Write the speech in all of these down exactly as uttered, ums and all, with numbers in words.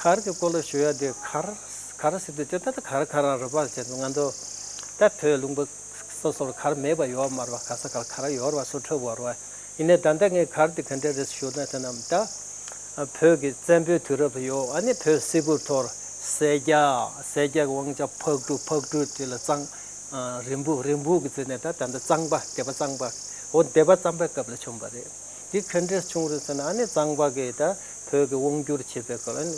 གར་གྱི་སྐོར་ལ་ཞུ་ཡ་དེ། གར་གར་ཟེར་དུས་ཅི་ད་ད་གར་ག་རང་རེད་པ་ཟེར་དུས། ང་ཚོ་ད་བོད་ལུང་པ་སོ་སོར་གར་མེད་པ་ཡོད་མ་རེད་པ། ག་ས་གར་གར་ཡོད་རེད་པ། སུ་འཁྲབ་པ་རེད་པ། ཡིན་ནའི་ད་ལྟ་ངས་གར་དེ་ག་འདྲ་རེད་ཞུ་ན་དེ་ནམ་ད་བོད་ཀྱི་བཙན་པོའི་དུས་རབས་ཡོད། ཨ་ནི་བོད་སིལ་བུར་འཐོར། སེར་སྐྱ། སེར་སྐྱ་གི་དབང་ཆ་ཕག་གྲུ། ཕག་གྲུ་དེ་ལ་གཙང་། རིན་སྤུངས། རིན་སྤུངས་ཀྱི་རྩེ་ནས་ད་ད་ལྟ་གཙང་པ། སྡེ་པ་གཙང་པ། འོ་སྡེ་པ་གཙང་པའི་སྐབས་ལ་བྱུང་བ་རེད། འདི་ག་འདྲས་བྱུང་རེད་ཟེར་ན། ཨ་ནི་གཙང་པ་གིས་ད་བོད་ཀྱི་དབང་བསྒྱུར་བྱེད་པའི་སྐབས་ལ། ཨ་ནི་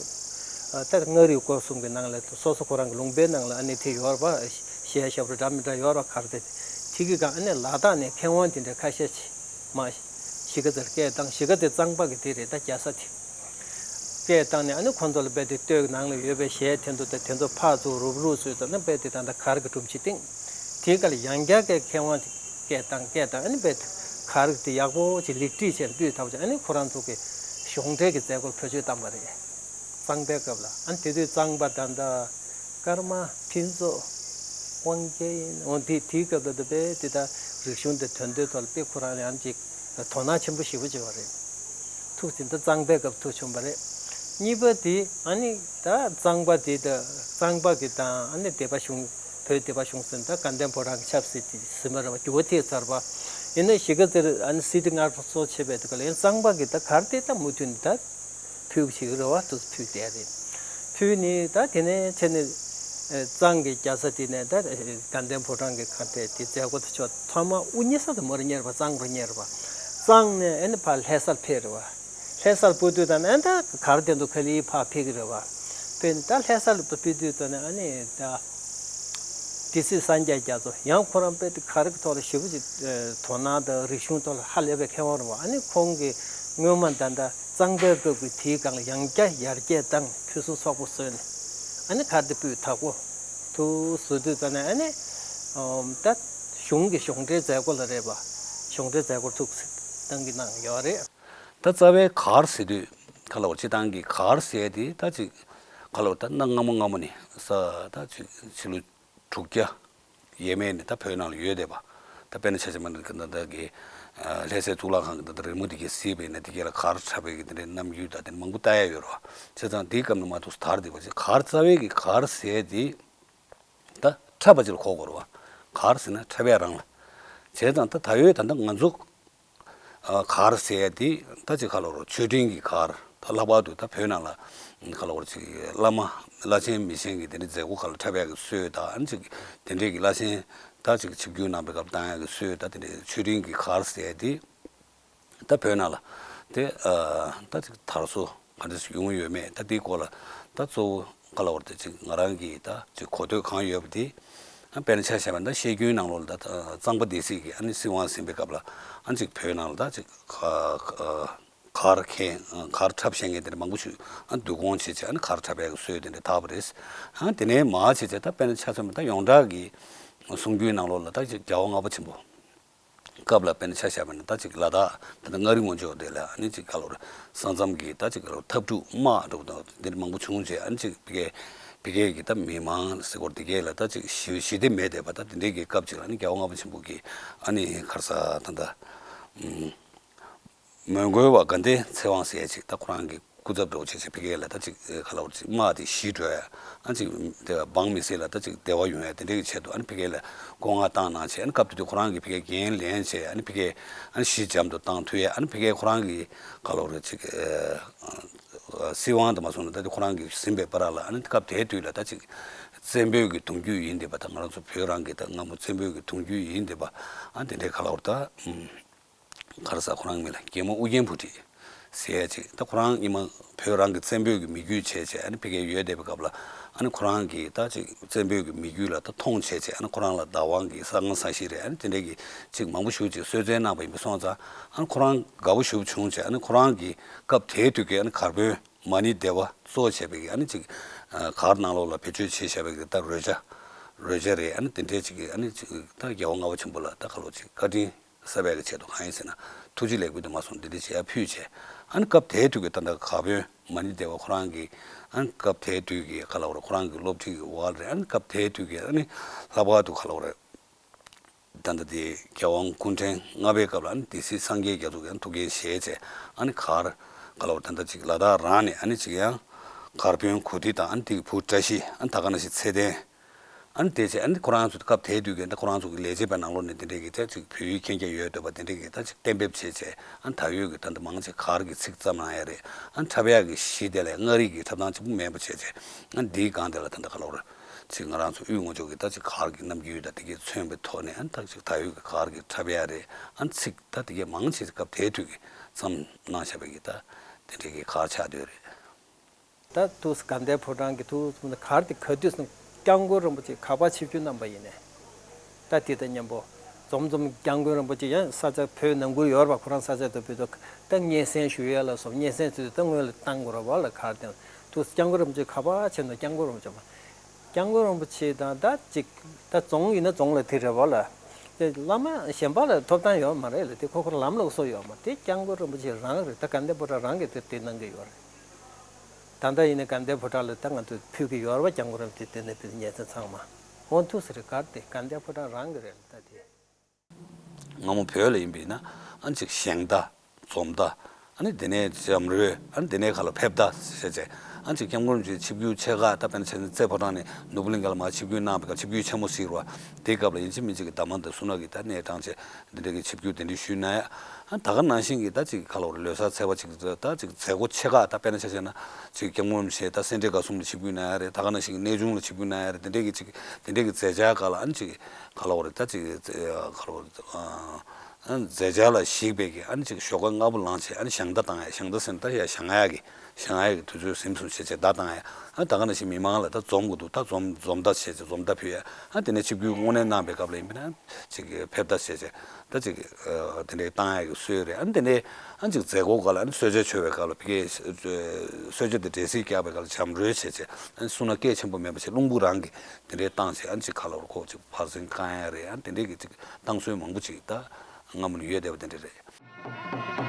ད་མངའ་རིས་སྐོར་གསུམ་གྱི་ནང་ལ་སོ་སོ་ཁོ་རང་གི་ལུང་པའི་ནང་ལ་ཨ་ནི་དེ་ཡོད་རེད་པ། གཞས་ཞབས་བྲོ་འདྲ་མི་འདྲ་ཡོད་རེད་པ། གར་དེ་དེ་གི་སྒང་ཨ་ནི་ལ་དྭགས་ནས་མཁས་དབང་དེ་འདྲ་ཁ་ཤས་ཅིག་མར་གཞིས་ཀ་རྩེར་སྐད་བཏང་། གཞིས་ཀ་རྩེ་གཙང་པ་གི་དེ་རེད། ད་རྒྱལ་ས་དེ། སྐད་བཏང་ནས་ཨ་ནི་ཁོང་ཚོ་ལ་རྦད་དེ་སྟོད་ནང་ལ་ཡོད་པའི་གཞས་དེ་ཚོ་དང་དེ་ཚོ་ཕར་ཚུར་རུབ་རུབ་བཟོས་ཙང་ནི་རྦད་དེ་ད་ལྟ་གར་གྱི་སྒྲོམ་གཞི་བཏིང་། དེའི་སྐབས་ལ་ཡང་བསྐྱར་སྐད་མཁས་དབང་དེ་སྐད་བཏང་། སྐད་བཏང་། ཨ་ནི་རྦད་དེ་གར་དེ་ཡག་པོ་ཅིག་ལེགས་སྒྲིག་བྱས་ནས་སྤུས་དག་པོ་ཅིག་ཨ་ནི་ཁོ་རང་ཚོ་གི་གཞུང་འབྲེལ་གྱི་མཛད་སྒོར་བེད་སྤྱོད་བཏང་བ་རེད། གཙང་པའི་སྐབས་ལ། ཨ་ནི་དེ་དུས་གཙང་པ་ད་ལྟ་ཀརྨ་ཕུན་ཚོགས། དབང་རྒྱལ་ཡིན། འོ་དེ་དེའི་སྐབས་ལ་ད་རྦད་དེ་ད་རིག་གཞུང་དེ་དོན་དེ་ཐོག་ལ་དཔེ་ཁོ་རང་ཡང་ཅིག་དོ་སྣང་ཆེན་པོ་ཞེ་པོ་བྱས་པ་རེད། ཐུགས་ཟིན་ད་གཙང་པའི་སྐབས་ཐུགས་བྱུང་བ་རེད། གཉིས་པ་དེ་ཨ་ནི་ད་གཙང་པ་དེ་ད་གཙང་པ་གི་དང་ཨ་ནི་སྡེ་པ་གཞུང་། བོད་སྡེ་པ་གཞུང་ཟེར་ད་དགའ་ལྡན་ཕོ་བྲང་གི་ཆབ་སྲིད་དེ་ཟིན་པ་རེད་པ། འགྱུར་བ་ཐེབས་ཚར་བ། ཡིན་ན་གཞིས་ཀ་རྩེར་ཨ་ནི་སི་ཏི་སྔར་གཙོ་བྱས་པའི་དེ་ག་ལ་ཡང་གཙང་པ་གི་ད་གར་དེ་ད་མུ་མཐུད་ནས་ད་ཕུལ་གྱི་རེད་པ། དུ་ཕུལ་བསྡད་རེད། ཕུལ་ནས་ད་དེ་ནས་ཕྱིན་ནས་གཙང་གི་རྒྱལ་ས་དེ་ནས་ད་དགའ་ལྡན་ཕོ་བྲང་གི་གར་དེ་དེ་མཛད་སྒོ་དེ་ཚོ་ཐོག་མ་དབུ་བརྙེས་ས་དེ་མར་བརྙེས་པ། གཙང་རུ་བརྙེས་པ། གཙང་ནས་ཨ་ནི་ཕར་ལྷ་སར་ཕེབས་རེད་པ། ལྷ་སར་སྤོ་དུས་ད་ནི་ཨ་ནི་ད་གར་དེ་ཚོ་ག་ལེར་ཕར་ཕེབས་ཀྱི་རེད་པ། ཕེབས་ནས་ད་ལྷ་སར་སྤོ་དུས་ད་ནི་ཨ་ནི་ད་སྡེ་སྲིད་སངས་རྒྱས་རྒྱ་མཚོ་ཡང་ཁོ་རང་རྦད་དེ་གར་གྱི་ཐོག་ལ་ཞེ་པོ་ཅིག་དོ་སྣང་དང་རིག་གཞུང་ཐོག་ལ་ཧ་ལས་པའི་མཁས་དབང་རེད་པ། ཨ་ནི་ཁོང་གིས་སྔོན་མ་ད་ལྟ་གཙང་པའི་སྐབས་ཀྱི་དེའི་སྒང་ལ་ཡང་བསྐྱར་ཡར་རྒྱས་བཏང་། ཕུན་སུམ་ཚོགས་པོ་བཟོས་ནས་ཨ་ནི་གར་དེ་སྤུས་དག་པོ་ཐུགས་བཟོ་དུས་ཙ་ནས་ཨ་ནི་ད་གཞུང་གི་གཞུང་འབྲེལ་མཛད་སྒོ་ལ་རེད་པ། གཞུང་འབྲེལ་མཛད་སྒོར་ཐུགས་སྣང་གིས་གནང་ཡོད་རེད། ད་རྩ་བའི་གར་ཟེར་དུས་ག་ལ་བར་སྤྱི་བཏང་གི་གར་ཟེར་དེ་ད་ཅིག་ག་ལ་བར་ད་གནའ་སྔ་མོ་སྔ་མོ་ནས་ས་ད་ཅིག་ཕྱི་ལོ་དྲུག་བརྒྱ་ཡས་མས་ནས་ད་བོད་ནང་ལ་ཡོད་བསྡད་པ། ད་དཔེར་ན་ཆ་བཞག་པ་ན་ད་ལྟ་གི་ལྷ་སའི་གཙུག་ལག་ཁང་གི་ད་ལྟ་རི་མོ་དེ་གའི་གཟིགས་པ་ཡིན་ན་དེ་གའི་ལ་གར་འཁྲབ་པའི་གི་དེ་འདྲའི་རྣམ་འགྱུར་དང་དེ་མང་པོ་ལྟ་ཡ་ཡོད་རེད་པ། བྱས་ཙང་དེའི་སྐབས་ནས་མར་འདུག་སེ་དར་བསྡད་པ་ཅིག་གར་རྩ་བའི་གི་གར་ཟེར་དེ་ད་འཁྲབ་པ་ཅིག་ལ་གོ་དགོས་རེད་པ། གར་ཟེར་ན་འཁྲབ་ཡ་རང་ལ། བྱས་ཙང་ད་ད་ཡོད་ད་ལྟ་ང་ཚོ་ཨ་གར་ཟེར་ཡ་དེ་ད་ཅིག་ག་ལ་བར་མཆོད་སྤྲིན་གྱི་གར། ད་ལྷག་པར་དུ་ད་བོད་ནང་ལ་ག་ལ་བར་ཅིག་བླ་མ་བླ་ཆེན་མི་ཆེན་གྱི་དེ་འདྲའི་མཛད་སྒོ་ཁག་ལ་འཁྲབ་ཡག་གི་སྲོལ་དང་། ཨ་ནི་ཅིག་དེ་འདྲའི་གི་བླ་ཆེན་ད་ཅིག་ཆིབས་བསྒྱུར་གནང་པའི་སྐབས་བཏང་ཡག་གི་སྲོལ་དང་། དེ་འདྲའི་མཆོད་སྤྲིན་གྱི་གར་ཟེར་ཡ་དེ་ད་བོད་ནང་ལ་དེ་ཨ་ད་ཅིག་དར་སྲོལ་ག་འདྲ་ཞིག་ཡོང་གི་ཡོད་མེད། ད་དེའི་སྐོར་ལ་ད་གཙོ་བོ་ག་ལ་བར་དེ་ཅིག་ང་རང་གིས་ད་ཅིག་གོ་ཐོས་གང་ཡོད་པ་དེ། ཨ་དཔེར་ན་ཆ་བཞག་པ་ན་ད་བཤད་རྒྱུན་ནང་ལོགས་ལ་ད་གཙང་པ་སྡེ་སྲིད་ཀྱིས་ཨ་ནི་སྲིད་དབང་ཟིན་པའི་སྐབས་ལ་ཨ་ཅིག་བོད་ནང་ལ་ད་ཅིག་ག་གར་མཁན། གར་འཁྲབ་ཤེས་མཁན་དེ་འདྲ་མང་པོ་ཞིག་ཨ་བསྡུ་སྐོང་བྱས་བྱས་ཨ་ནི་གར་འཁྲབ་པའི་སྲོལ་དེ་འདྲ་དར་བ་རེད། ཨ་དེ་ནས་མར་བྱས་བྱས་ད་དཔེར་ན་ཆ་མཚོན་པ་ད་ཡོངས་གྲགས་ཀྱི་གསུང་རྒྱུན་ནང་ལོགས་ལ་ད་ཅིག་རྒྱལ་བ་ལྔ་པ་ཆེན་པོ་སྐབས་ལ་དཔེར་ན་ཆ་བཞག་པ་ན་ད་ཅིག་ལ་དྭགས་ད་ལྟ་མངའ་རིས་ངོས་ཕྱོགས་དེ་ལ་ཨ་ནི་ཅིག་ག་ལ་བར་ས་མཚམས་ཀྱི་ད་ཅིག་ག་ལ་བར་འཐབ་འཁྲུག་དམག་འདྲ་པོ་དང་དེ་འདྲ་མང་པོ་བྱུང་བྱས། ཨ་ནི་ཅིག་ཕ་གིའི་ཕ་གིའི་གི་ད་མི་མང་ཟེར་སྐོར་དེ་གའི་ལ་ད་ཅིག་ཞི་ཞི་བདེ་མེད་བསྡད་པ། ད་དེ་འདྲའི་གི་སྐབས་ཅིག་ལ་ཨ་ནི་རྒྱལ་བ་ལྔ་པ་ཆེན་པོ་གིས་ཨ་ནི་ག་རེ་ཟ་ད་ད་ཨུམ། མོན་གྷོའི་བ་དགའ་ལྡན་ཚེ་དབང་ཟེར་ཡ་ཅིག་ད་ཁོ་རང་གི་སྐུ་ཚབ་འདྲ་པོ་བྱས་བྱས་ཕ་གིའི་ལ་ད་ཅིག་ག་ལ་བར་ཅིག་དམག་དེ་ཞི་འགྲོ་ཡ། ཨ་ཅིག་དེ་འབངས་མི་སེར་ལ་ད་ཅིག་བདེ་བ་ཡོང་ཡ་དེ་འདྲའི་གི་ཆེད་དུ་ཨ་ནི་ཕ་གིའི་ལ་བཀའ་མངགས་བཏང་གནང་བྱས། ཨ་ནི་སྐབས་དེ་དུས་ཁོ་རང་གིས་ཕ་གིའི་འགན་ལེན་བྱས། ཨ་ནི་ཕ་གིའི་ཨ་ནི་ཞི་འཇམ་དུ་བཏང་ཐུབ་ཡ། ཨ་ནི་ཕ་གིའི་ཁོ་རང་གི་ག་ལ་བར་ཅིག་སྲིད་དབང་དུ་མ་སོང་ན་ད་དེ་ཁོ་རང་གིས་ཟིན་པའི་བར་ལ། ཨ་ནི་སྐབས་དེའི་དུས་ལ་ད་ཅིག་བཙན་པོའི་གི་གདུང་རྒྱུད་ཡིན་བསྡད་པ། ད་ང་རང་ཚོ་བོད་རང་གི་ད་སྔ་མོ་བཙན་པོའི་གི་གདུང་རྒྱུད་ཡིན་བསྡད་པ། ཨ་དེ་འདྲའི་ག་ལ་བར་ད་ཨུམ། ག་རེ་ཟ་ཁོ་རང་གི་མིང་ལ་རྒྱལ་མོ་ཨུ་རྒྱན་བུ་ཁྲིད་ཟེར་ཡ་ཅིག་ད་ཁོ་རང་ཉི་མ་བོད་རང་གི་བཙན་པོའི་གི་མི་རྒྱུད་བྱས་བྱས་ཨ་ནི་ཕ་གིར་ཡོད་བསྡད་པའི་སྐབས་ལ། ཨ་ནི་ཁོ་རང་གིས་ད་ཅིག་བཙན་པོའི་གི་མི་རྒྱུད་ལ་ད་མཐོང་བྱས་བྱས། ཨ་ནི་ཁོ་རང་ལ་བདག་དབང་གི་ས་ཁང་ས་གཞི་རེད། ཨ་ནི་དེ་འདྲའི་གི་ཅིག་མང་པོ་ཞེ་པོ་ཅིག་གསོལ་སྩལ་གནང་བ་ཡིན་པ་སོང་ཙང་། ཨ་ནི་ཁོ་རང་དགའ་པོ་ཞེ་པོ་བྱུང་བྱས། ཨ་ནི་ཁོ་རང་གི་སྐབས་དེའི་དུས་ཀྱི་ཨ་ནི་གར་དཔོན་མ་ཎི་བདེ་བ་གཙོ་བྱས་པའི་གི་ཨ་ནི་ཅིག་གར་ནང་ལོགས་ལ་བེད་སྤྱོད་བྱས་བཞག་པའི་གི་ད་རོལ་ཆ། རོལ་ཆ་རེད། ཨ་ནི་དེ་འདྲའི་ཅིག་གི་ཨ་ནི་ཅིག་ད་རྒྱལ་བ་ལྔ་པ་ཆེན་པོ་ལ་ད་ག་ལ་བར་ཅིག་བཀའ་དྲིན་གསབ་ཡག་གི་ཆེད་དུ་གང་ཡིན་ཟེར་ན། ཐུགས་རྗེ་ལེགས་འབུལ་དུ་མ་སོང་འདི་འདྲ་བྱེད་ཡ་ཕུལ་བྱས། ཨ་ནི་སྐབས་དེའི་དུས་ཀྱི་ད་ལྟ་གར་དཔོན་མ་ཎི་བདེ་བ་ཁོ་རང་གིས་ཨ་ནི་སྐབས་དེའི་དུས་ཀྱི་ག་ལ་བར་ཁོ་རང་གི་སློབ་ཁྲིད་ཀྱི་འོག་ལ་རེད། ཨ་ནི་སྐབས་དེའི་དུས་ཀྱི་ཨ་ནི་ལྷག་པར་དུ་ག་ལ་བར་ད་ལྟ་དེ་རྒྱལ་དབང་སྐུ་ཕྲེང་ལྔ་པའི་སྐབས་ལ་ཨ་ནི་སྡེ་སྲིད་སངས་རྒྱས་རྒྱ་མཚོ་གིས་ཨ་ནི་ཐུགས་འགན་བཞེས་བྱས། ཨ་ནི་གར་ག་ལ་བར་ད་ལྟ་ཅིག་ལ་དྭགས་རང་ནས་ཨ་ནི་ཅིག་ཡང་ མགར་དཔོན་གོ་ཏི་དང་ཨ་ནི་དེ་གི་བུ་བཀྲ་ཤིས། ཨ་ནི་ད་ག་ནང་བཞིན་ཚེ་བརྟན། ཨ་ནི་དེ་བྱས་ཨ་ནི་ཁོ་རང་ཚོ་སྐབས་དེ་དུས་ཀྱི་ད་ཁོ་རང་ཚོ་གི་ལས་བྱེད་པའི་ནང་ལོགས་ནས་དེ་འདྲའི་གི་ད་ཅིག་བོད་ཡིག་མཁྱེན་མཁན་ཡོད་འདོད་པ་དེ་འདྲའི་གི་ད་ཅིག་གཏན་འབེབས་བྱས་བྱས། ཨ་ནི་ད་ཡོད་ཀྱི་ད་ལྟ་མང་ཆེ་གར་གྱི་ཚིག་ཙམ་རང་ཡ་རེད། ཨ་ནི་འཁྲབ་ཡག་གི་གཞི་དེ་ལ་མངའ་རིས་ཀྱི་འཁྲབ་སྟངས་གཅིག་པུ་མེད་པ་བྱས་བྱས། ཨ་ནི་འདིའི་སྒང་དེ་ལ་ད་ལྟ་ག་ལབ་རེད། ཅིག་ང་རང་ཚོ་དབུས་ངོས་ཕྱོགས་ཀྱི་ད་ཅིག་གར་གྱི་རྣམ་འགྱུར་དང་དེ་གས་མཚོན་པའི་ཐོག་ནས། ཨ་ནི་ད་ཅིག་ད་ཡོད་ཀྱི་གར་གྱི་འཁྲབ་ཡག་རེད། ཨ་ནི་ཚིག་ད་དེ་གས་མང་ཆེ་སྐབས་དེའི་དུས་ཀྱི་བརྩམས་གནང་བཞག་པའི་གི་ད་དེ་འདྲའི་གི་གར་ཆགས་བསྡད་ཡོད་རེད། ད་ཐུགས་དགའ་ལྡན་ཕོ་བྲང་གི་ཐུགས་གར་དེ་ག་དུས་སུ་སྐྱབས་མགོན་རིན་པོ་ཆེ་ག་པར་ཆིབས་བསྒྱུར་གནང་པ་ཡིན་ནའི། ད་དེ་དང་མཉམ་པོ་འཛོམས་འཛོམས་སྐྱབས་མགོན་རིན་པོ་ཆེ་ཡང་ས་ཆ་བོད་ནང་ཁུལ་ཡོད་རེད་པ། ཁོ་རང་ས་ཆ་དུ་བོད་དུ་ད་སྙན་སེང་ཞུ་ཡས་ལ་སོགས་སྙན་སེང་ཚུལ་དུ་ད་སྔོན་ལ་བཏང་དགོས་རེད་པ་ལ། གར་དེ་ཐུགས་སྐྱབས་མགོན་རིན་པོ་ཆེ་ག་པར་ཕྱིན་ནའི་སྐྱབས་མགོན་རིན་པོ་ཆེ་མ། སྐྱབས་མགོན་རིན་པོ་ཆེ་དང་ད་ཅིག་ད་རྫོང་ཡིན་ན་རྫོང་ལ་དེ་རེད་པ་ལ། དེ་བླ་མ་གཞན་པ་ལ་ཐོབ་ཐང་ཡོད་མ་རེད་ལ། དེ་ཁོ་ཁོ་ལམ་ལུགས་སུ་ཡོད་མ་དེ་སྐྱབས་མགོན་རིན་པོ་ཆེ་རང་རེད། ད་དགའ་ལྡན་ཕོ་བྲང་རང་གིས་དེ་དེ་གནང་གི་ཡོད་རེད། ད་ལྟ་ཡིན་ན་དགའ་ལྡན་ཕོ་བྲང་ལ་ད་ང་ཚོས་ཕུལ་གྱི་ཡོད་རེད་པ། སྐྱབས་མགོན་རིན་པོ་ཆེ་དེ་ནས་ཕུལ་སྙན་སེང་ཚང་མ། འོ་ཐུགས་སུ་རེད། གར་དེ་དགའ་ལྡན་ཕོ་བྲང་རང་གི་རེད། ད་དེ། སྔ་མོ་བོད་ལ་ཡིན་པ་ཡིན་ན་ཨ་ཅིག་བཞེངས་ཟླ། འཛོམས་ཟླ། ཨ་ནི་དེ་ནས་འཇམ་རོལ། ཨ་ནི་དེ་ནས་ག་ལ་ཕེབས་ཟླ་ཟེར་བྱས། ཨ་ཅིག་སྐྱབས་མགོན་རིན་པོ་ཆེ་ཆིབས་བསྒྱུར་ཆེ་ཁག་ད་དཔེར་ན་བྱས་ན་རྩེ་ཕོ་བྲང་ནས་ནོར་བུ་གླིང་ག་ལ་མར་ཆིབས་བསྒྱུར་གནང་བའི་སྐབས་ཆིབས་བསྒྱུར་ཆེན་མོ་ཟེར་བ། དེའི་སྐབས་ལ་ཡིན་གཅིག་མིན་གཅིག་གི་འདབ་མ་དང་སུ་ནག་གི་ད་གནས་དྲངས་བྱས། འདི་འདྲ་གི་ཆིབས་བསྒྱུར་དེ་འདྲ་ཞུས་གནང་ཡ། ཨ་ད་ག་ནང་བཞིན་གྱི་ད་ཅིག་ག་ལ་བར་ལོ་གསར་ཚེས་པ་ཅིག་ད་ཅིག་མཛད་སྒོ་ཆེ་ཁག་ད་དཔེར་ན་ཆ་བཞག་ན་ཅིག་སྐྱབས་མགོན་རིན་པོ་ཆེ་ད་སེ་འབྲས་དགའ་གསུམ་ལ་ཆིབས་བསྒྱུར་གནང་ཡ་རེད། ད་ག་ནང་བཞིན་གྱི་གནས་ཆུང་ལ་ཆིབས་བསྒྱུར་གནང་ཡ་རེད། དེ་འདྲ་གི་ཅིག་དེ་འདྲ་གི་མཛད་འཆར་སྒང་ལ་ཨ་ནི་ཅིག་ག་ལ་བར་ད་ཅིག་ག་ལ་བར་ཨ་མཛད་འཆར་ལ་གཞིགས་པའི་གི་ཨ་ནི་ཅིག་ཞོགས་ཀ་སྔ་པོ་ལངས་བྱས་ཨ་ནི་བཞེངས་ཟླ་བཏང་ཡ། བཞེངས་ཟླ་ཟེར་ན་ད་ཡ་བཞེངས་ཡ་གི་བཞེངས་ཡ་གི་དུས་ཚོད་ཟིན་སོང་བྱས་བྱས་ཟླ་བཏང་ཡ། ཨ་ད་ག་ནང་བཞིན་མི་མང་ལ་ད་འཛོམས་དགོས་འདུག་ད་འཛོམས་འཛོམས་ཟླ་བྱས་བྱས་འཛོམས་ཟླ་ཕུལ་ཡ། ཨ་དེ་ནས་ཆིབས་བསྒྱུར་དངོས་གནས་གནང་པའི་སྐབས་ལ་ཡིན་པ་ན། ཅིག་ཕེབས་ཟླ་བྱས་བྱས་ད་ཅིག་ཨ་དེ་འདྲའི་བཏང་ཡག་གི་སྲོལ་རེད། ཨ་ནི་དེ་ནས་ཨ་ཅིག་མཛད་སྒོ་སྒང་ལ་ཨ་ནི་གསོལ་ཇ་མཆོད་པའི་སྐབས་ལ་ཕ་གིའི་གསོལ་ཇ་དེ་འབྲས་སིལ་བཀྱག་པའི་སྐབས་ལ་འཇམ་རོལ་བྱས་བྱས། ཨ་ནི་སུ་ན་སྐད་ཆེན་པོ་མེད་པ་བྱས་རླུང་བུ་རང་གིས་དེ་འདྲའི་བཏང་བྱས། ཨ་ནི་ཅིག་ག་ལ་བར་ཁོག་ཅིག་བར་གསེང་བཀང་ཡག་རེད། ཨ་ནི་དེ་འདྲའི་གི་ཅིག་བཏང་སྲོལ་མང་པོ་ཅིག་ད་སྔ་མོ་ནས་ཡོད་བསྡད་པ་དེ་འདྲ་རེད།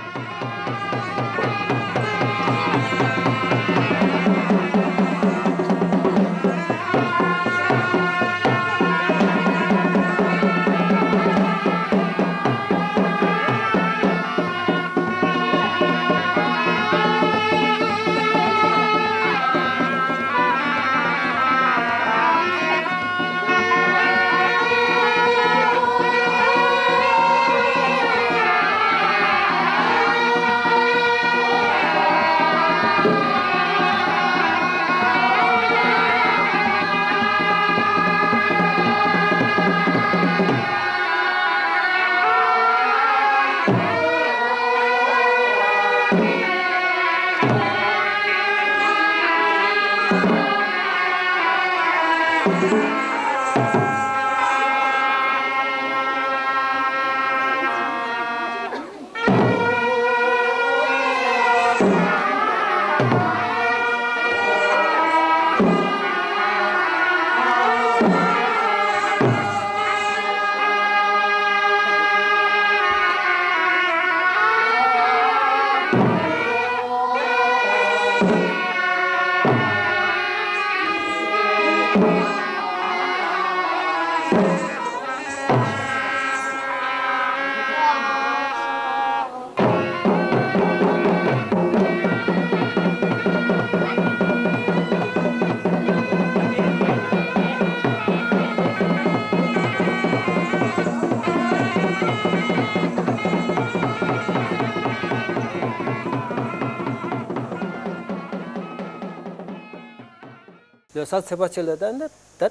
ལོ་གསར་ཚེས་པ་ཕྱེད་ལ་ད་ནི་ད་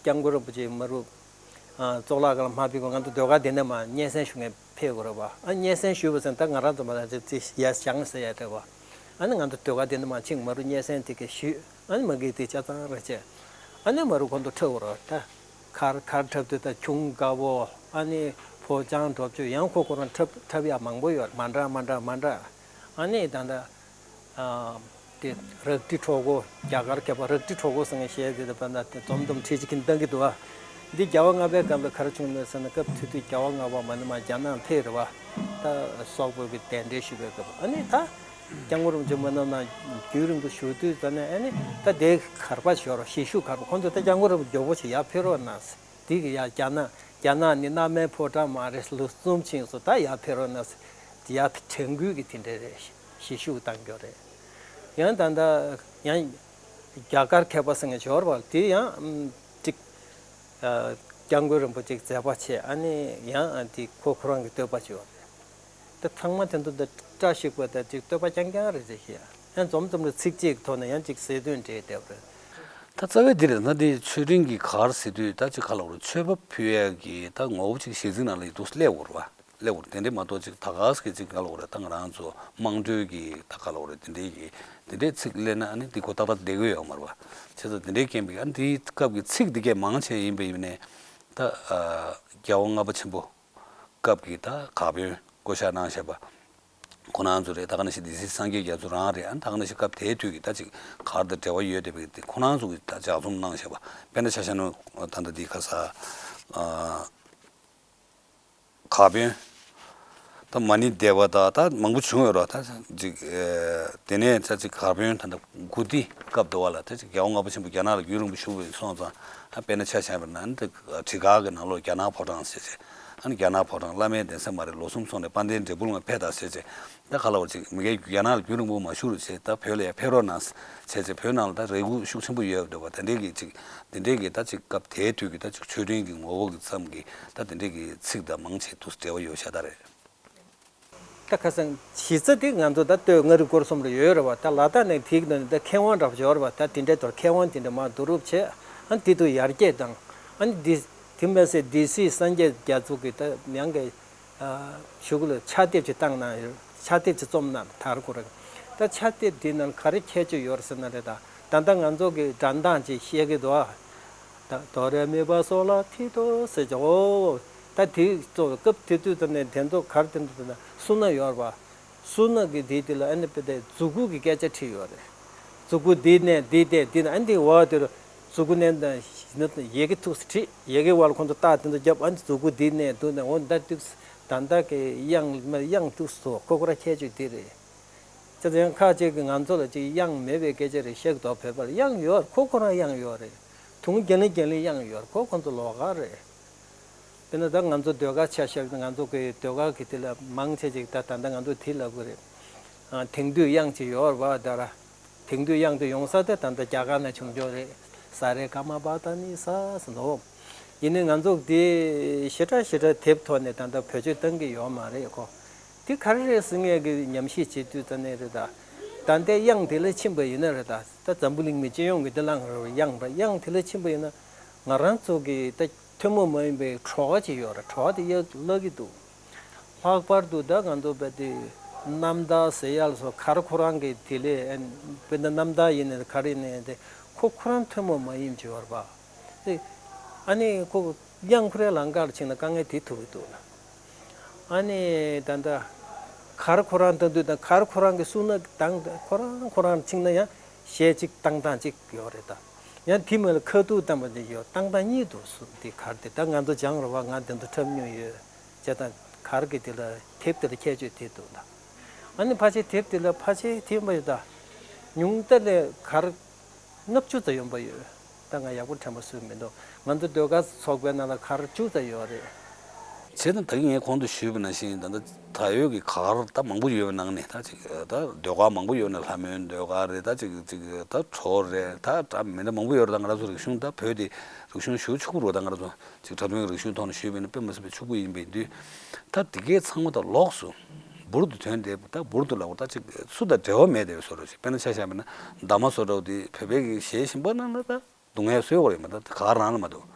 སྐྱབས་མགོན་རིན་པོ་ཆེ་མ་རུ་ཨ་གཙུག་ལག་ཁང་ལ་མ་ཕེབས་གོང་ང་ཚོ་ཟློས་གར་སྡེ་ནས་མར་སྙན་སེང་ཞུ་མཁན་ཕེབས་དགོས་རེད་པ། ཨ་སྙན་སེང་ཞུས་པ་ཟེར་ན་ད་ང་རང་ཚོ་མ་ལ་ཚེ་ཚེ་ཡར་བཞེངས་ཟེར་ཡ་རེད་པ། ཨ་ནི་ང་ཚོ་ཟློས་གར་སྡེ་ནས་མར་ཕྱིན། མ་རུ་སྙན་སེང་དེ་ག་ཞུས། ཨ་ནི་མ་གི་དེ་ཆ་ཚང་རེ་བྱས། ཨ་ནི་མ་རུ་ཁོང་ཚོ་འཁྲབ་དགོས་རེད། ད་གར་གར་འཁྲབ་དུས་ད་ཁྱུང་དཀར་པོ། ཨ་ནི་ཕོ་བྱང་སྒྲོབ་ཅུ། ཡང་ཁོ་ཁོ་རང་འཁྲབ་འཁྲབ་ཡ་མང་པོ་ཡོད། མ་འདྲ་མ་འདྲ་མ་འདྲ། ཨ་ནི་ད་ད། ཨ་དེ་རལ་གྲི་ཁྲོ་བོ། རྒྱ་གར་མཁས་པ་རལ་གྲི་ཁྲོ་བོ་ཟེར་མཁན་ཞིག་དེ་དང་ད་དེ་འཛོམས་འཛོམས་ཁྲིད་ཅིག་གིན་བཏང་གི་འདུག་ཨ། འདི་རྒྱལ་བ་ལྔ་པའི་སྐབས་ལ་ག་རེ་བྱུང་མེད་ཟེར་ན། སྐབས་དེ་དུས་རྒྱལ་བ་ལྔ་པ་མ་ནི་མར་རྒྱ་ནག་ཕེབས་རེད་པ། ད་སོག་པོ་གི་གདན་འདྲེན་ཞུ་བའི་སྐབས། ཨ་ནི་ད་སྐྱབས་མགོན་རིན་པོ་ཆེ་མ་ནི་མར་རྒྱུན་རིང་པོ་བཞུགས་དུས་ད་ནི་ཨ་ནི་ད་དེ་གར་པ་ཞོར་གཞིས་བཞུགས་གར་པ་ཁོང་ཚོ་ད་སྐྱབས་མགོན་རིན་པོ་ཆེ་མགྱོགས་པོ་ཞིག་ཡར་ཕེབས་རོགས་གནང་ཟེར། དེ་གི་ཡ་རྒྱ་ནག་རྒྱ་ནག་ནི་མནའ་མའི་ཕོ་བྲང་མ་རེད། ལོ་གསུམ་ཕྱིན་སོང་། ད་ཡར་ཕེབས་རོགས་གནང་ཟེར། ཡར་དྲན་སྐུལ་གི་དེ་འདྲ་རེད། གཞིས་བཞུགས་བཏང་རྒྱུ་རེད། ཡང་ད་ལྟ་ཡང་ རྒྱ་གར་མཁས་པ་ཟེར་མཁན་ཅིག་ཡོད་རེད་པ། དེ་ཡང་ཨམ་ཅིག་ཨ་སྐྱབས་མགོན་རིན་པོ་ཆེ་མཛད་པ་བྱས། ཨ་ནི་ཡང་ཨ་དེ་ཁོ་ཁོ་རང་གི་བསྟོད་པ་ཅིག་ཡོད་རེད། དེ་ཚང་མ་དེ་ཚོ་འདི་བཀྲ་ཤིས་པ་དང་ཅིག་བསྟོད་པ་རྐྱང་རྐྱང་རེད་ཟེར་ཤེས་ཡ། ཡང་འཛོམས་འཛོམས་ལ་ཚིག་གཅིག་གི་ཐོག་ནས་ཡང་ཅིག་ཟེར་དོན་འདྲེས་བསྡད་པ་རེད། ད་རྩ་བའི་འདི་རེད་ན། འདི་མཆོད་སྤྲིན་གྱི་གར་ཟེར་དུས་ད་ཅིག་ག་ལབ་དགོས་རེད། མཆོད་པ་ཕུལ་ཡ་གི་ད་ངོ་བོ་ཅིག་གཞས་ཚིག་ནང་ལ་ཡིད་དུ་སླེབས་དགོས་རེད་པ། སླེབས་དགོས་རེད། དེ་འདྲས་མ་གཏོགས་ཅིག་ད་ག་ཟེ་གི་ཅིག་ག་ལབ་དགོས་རེད། ད་ང་རང་ཚོ་དམངས་ཁྲོད་ཀྱི་ད་ག་ལབ་དགོས་རེད། དེ་འདྲས་ཀྱི་དེ་འདྲས་ཚིག་སླེབས་ན་ཨ་ནི་འདི་ཁོ་ཏག་ཏག་བསྡད་ཀྱི་ཡོད་མ་རེད་པ། བྱས་ཙང་དེ་འདྲས་རྐྱེན་པས་ཨ་ནི་དེའི་སྐབས་ཀྱི་ཚིག་འདི་གས་མང་ཆེ་ཡིན་པ་ཡིན་ནའི་ད་ཨ་རྒྱལ་བ་ལྔ་པ་ཆེན་པོ་སྐབས་ཀྱི་ད་གར་དཔོན་བསྐོ་བཞག་གནང་བཞག་པ། ཁོ་རང་ཚོ་རེད། ད་ག་ནང་བཞིན་སྡེ་སྲིད་སངས་རྒྱས་རྒྱ་མཚོ་རང་རེད། ཨ་ནི་ད་ག་ནང་བཞིན་སྐབས་དེའི་དུས་ཀྱི་ད་ཅིག་གར་དང་འབྲེལ་བ་ཡོད་བསྡད་པའི་དེ་ཁོ་རང་ཚོ་གིས་ད་ལྗགས་རྩོམ་གནང་བཞག་པ། དཔེར་ན་ཆ་བཞག་ན་ད་ལྟ་འདི་ཁ་ས་ཨ་གར་དཔོན་ད་མ་ཎི་བཟླས་པ་དང་ད་མང་པོ་བྱུང་ཡོད་རེད། ད་ཅིག་ཨ་དེ་ནས་ད་ཅིག་གར་དཔོན་ད་ལྟ་དགུ་སྡེ་སྐབས་དུ་བ་ལ་ད་ཅིག་རྒྱལ་བ་ལྔ་པ་ཆེན་པོ་རྒྱ་ནག་ལ་རྒྱུན་རིང་པོ་བཞུགས་པའི་སོང་ཙང་། ཨ་དཔེར་ན་ཆ་བཞག་པ་ན་ཨ་ནི་ད་བྲིས་ཁ་གི་ནང་ལོགས་རྒྱ་ནག་ཕོ་བྲང་ཟེར་བྱས། ཨ་ནི་རྒྱ་ནག་ཕོ་བྲང་བླ་མའི་གདན་ས་མ་རེད། ལོ་གསུམ་སོང་ནས་དཔལ་ལྡན་འབྲས་སྤུངས་ལ་ཕེབས་དང་ཟེར་བྱས། ད་ག་ལབ་དགོས་རེད། ཅིག་མི་སྒེར་རྒྱ་ནག་ལ་རྒྱུན་རིང་པོ་མ་བཞུགས་རོགས་བྱས། ད་བོད་ལ་ཡར་ཕེབས་རོགས་གནང་ཟེར་བྱས། བོད་ནང་ལ་ད་རེ་སྒུག་ཤུགས་ཆེན་པོ་ཡོད་འདུག་པ། དེ་འདྲའི་གི་ཅིག་དེ་འདྲའི་གི་ད་ཅིག་སྐབས་དེའི་དུས་ཀྱི་ད་ཅིག་མཆོད་སྤྲིན་གྱི་ངོ་བོ་གི་ཙམ་གྱི་ད་དེ་འདྲའི་གི་ཚིག་དང་མང་ཆེ་འདུག་འབྲེལ་བ་ཡོད་ཤ་སྟག་རེད། ད་ཁ་སང་གཞི་རྩ་དེ་ང་ཚོ་ད་སྟོད་མངའ་རིས་སྐོར་གསུམ་ལ་ཡོད་རེད་པ། ད་ལ་དྭགས་ནས་དེའི་ནང་ནས་ད་མཁས་དབང་འདྲ་པོ་ཅིག་ཡོད་རེད་པ། ད་དེ་འདྲའི་ཐོག་མཁས་དབང་དེ་འདྲ་མར་བསྡུ་རུབ་བྱས། ཨ་ནི་དེ་དུ་ཡར་རྒྱས་བཏང་། ཨ་ནི་དེ་དེ་མ་ཟད་སྡེ་སྲིད་སངས་རྒྱས་རྒྱ་མཚོ་གི་ད་ཡང་གི་ཨ་གཞུག་ལ་ཕྱག་དེབ་ཅིག་བཏང་གནང་ཡོད། ཕྱག་དེབ་ཅིག་རྩོམ་གནང་དར་ཁོ་རང་། ད་ཕྱག་དེབ་དེ་ནང་ག་རེ་ཁྱད་ཆོས་ཡོད་རེད་ཟེར་ན་རེད། ད་ད་ལྟ་ང་ཚོ་གི་སྒྲ་གདངས་ཅིག་བཤད་ཀྱི་འདུག་ཨ། ད་དོ་རེ་མི་ཕ་སོ་ལ་ཐི་དོ་ཟེར་གྱི། འོ་ད་དེ་གཙོ་བོ་སྐབས་དེ་དུས་ཙམ་ནས་དེ་ཚོ་གར་དེ་ཚོ་ན་སུ་ན་ཡོད་རེད་པ། སུ་ན་གི་དེ་དེ་ལ་ཨ་ནི་དཔེ་དེ་མཛུ་གུ་གི་སྐད་ཆ་བྲིས་ཡོད་རེད། མཛུ་གུ་འདི་ནས་འདི་དེ་འདི་ན་ཨ་ནི་དེ་བ་དེ་རུ་མཛུ་གུ་ནས་ད་ཡི་གེ་ཐུགས་སུ་བྲིས། ཡི་གེ་བ་ལ་ཁོང་ཚོ་རྟགས་དེ་ཚོ་བརྒྱབ། ཨ་ནི་མཛུ་གུ་འདི་ནས་འདུག་ནས། འོ་ད་ཐུགས་སུ་ད་ལྟ་གི་དབྱངས་དབྱངས་ཐུགས་སུ་ཁོ་ཁོ་ར་ཁྱད་ཆོས་དེ་རེད། བྱས་ཙང་ཁ་ཅིག་གིས་ང་ཚོ་ལ་ཅིག་དབྱངས་མེད་པའི་སྐད་ཆ་རེད་བཤད་ཀྱི་འདུག་བོད་པ་ལ་དབྱངས་ཡོད། ཁོ་ཁོ་རང་དབྱངས་ཡོད་རེད། དུང་རྒྱལ་ལེན་རྒྱལ་ལེན་དབྱངས་ཡོད་རེད། ཁོ་ཁོ་ཚོ་ལོགས་ཀ་རེད། དཔེར་ན་ད་ང་ཚོ་ཟློས་གར་ཆ་བཞག་ན་ང་ཚོ་གི་ཟློས་གར་གི་དེ་ལ་མང་ཆེ་ཅིག་ད་ད་ལྟ་ང་ཚོ་དེ་ལབ་ཀྱི་རེད། ཨ་དེང་དུས་དབྱངས་ཅིག་ཡོད་རེད་པ། ད་ར་དེང་དུས་དབྱངས་དེ་ཡོང་ས་དེ་ད་ལྟ་རྒྱ་གར་ན་བྱུང་ཆོག་རེད། ས་རེ་ག་མ་པ་ད་ནི་ས་ཟེར་འདུག་ཡིན་ནའི་ང་ཚོ་དེ་ཞེ་དྲག་ཞེ་དྲག་དེབ་ཐོག་ནས་ད་ལྟ་བེད་སྤྱོད་གཏང་གི་ཡོད་མ་རེད་ཁོ། དེ་ག་རེ་རེད་ཟེར་ངས་གི་ཉམས་ཞིབ་བྱེད་དུས་ད་ནས་རེད། ད་ད་ལྟའི་དབྱངས་དེ་ལ་ཕྱིན་པ་ཡིན་ན་རེད། ད་ད་འཛམ་བུ་གླིང་མི་སྤྱི་ཡོངས་ཀྱི་དེ་བླངས་རེད། དབྱངས་པ་དབྱངས་དེ་ལ་ཕྱིན་པ་ཡིན་ན་ང་རང་ཚོ་གི་ད་ཐུན་མོང་མ་ཡིན་པའི་བྲོ་བ་ཅིག་ཡོད་རེད། བྲོ་བ་དེ་ཡར་བརླག་གི་འདུག་ལྷག་པར་དུ་ད་ང་ཚོ་བས་དེ་རྣམ་ཐར་ཟེར་ཡག་ལ་སོགས་གར་ཁོ་རང་གི་དེ་ལས་ཨན་དཔེར་ན་རྣམ་ཐར་ཡིན་ནའི་ག་རེ་ཡིན་ནའི་དེ་ཁོ་ཁོ་རང་ཐུན་མོང་མ་ཡིན་ཅིག་ཡོད་རེད་པ། དེ་ཨ་ནི་ཁོ་དབྱངས་ཁོ་རའི་ལམ་ཁ་ལ་ཕྱིན་ན་དཀའ་ངལ་དེ་ཐུག་གི་འདུག་ལ། ཨ་ནི་ད་ལྟ་གར་ཁོ་རང་བཏང་དུས་དང་གར་ཁོ་རང་གི་སུ་ན་དང་ཁོ་རང་ཁོ་རང་ཕྱིན་ན་ཡང་གཞས་གཅིག་བཏང་སྟངས་གཅིག་ཡོད་རེད། ད་ཡང་དེ་མིན་ལ་ཁ་ཐུག་བཏང་པ་དེ་ཡོད། བཏང་སྟངས་གཉིས་འདུག་སུ་འདི་གར་དེ་ད་ང་ཚོ་སྦྱང་རོགས་པ་ང་དེ་ཚོ་འཁྲབ་མྱོང་ཡོད། བྱས་ཙང་གར་གི་དེ་ལ་དེབ་དེ་ལ་ཁྱད་ཆོས་དེ་འདུག་ད། ཨ་ནི་ཕལ་ཆེར་དེབ་དེ་ལ་ཕལ་ཆེར་དེ་མ་ཡོད་ད། ཉུང་མཐའ་ལས་གར་ལྔ་བཅུ་ཙམ་ཡོང་པ་ཡོད། ད་ང་ཡག་པོ་དྲན་པ་སུ་མི་འདུག་ང་ཚོ་ཟློས་གར་ཚོགས་པའི་ནང་ལ་གར་བཅུ་ཙམ་ཡོད་རེད། བྱས་ཙང་ད་གིན་ངས་གོང་དུ་ཞུས་པ་ནང་བཞིན་ད་ལྟ་ད་ཡོད་ཀྱི་གར་ད་མང་པོ་ཡོད་པའི་ནང་ནས་ད་ཅིག་ད་ཟློས་གར་མང་པོ་ཡོད་ན་ལྷ་མོའི་ཟློས་གར་རེད། ད་ཅིག་ཅིག་ད་བྲོ་རེད། ད་ད་མི་འདྲ་མང་པོ་ཡོད་རེད། ད་ང་རང་ཚོ་རིག་གཞུང་ད་བོད་དེ་རིག་གཞུང་ཞེ་པོ་ཕྱུག་པོ་རེད། ད་ང་རང་ཚོ་ཅིག་སྒྲ་དོན་རིག་གཞུང་ཐོག་ནས་ཞུས་པ་ཡིན་ན་དཔེ་མི་སྲིད་པའི་ཕྱུག་པོ་ཡིན་པའི་དུས། ད་དེ་གའི་ཚང་མ་ད་ལོགས་སུ་འབུར་དུ་ཐོན་ཏེ། ད་འབུར་དུ་ལབ་དགོས། ད་ཅིག་སུ་དང་འབྲེལ་བ་མེད་བསྡད་པའི་བཟོ་འདྲ་ཅིག་དཔེར་ན་ཆ་བཞག་པ་ན་འདབ་མ་བཟོ་འདྲ་བོ་དེ་བོད་པའི་གི་གཞས་གཞན་པ་ནང་ན་ད་སྡུག་བསྔལ་བཟོས་ཡོད་རེད་མ། ད་ག་རང་ལ་མ་གཏོགས།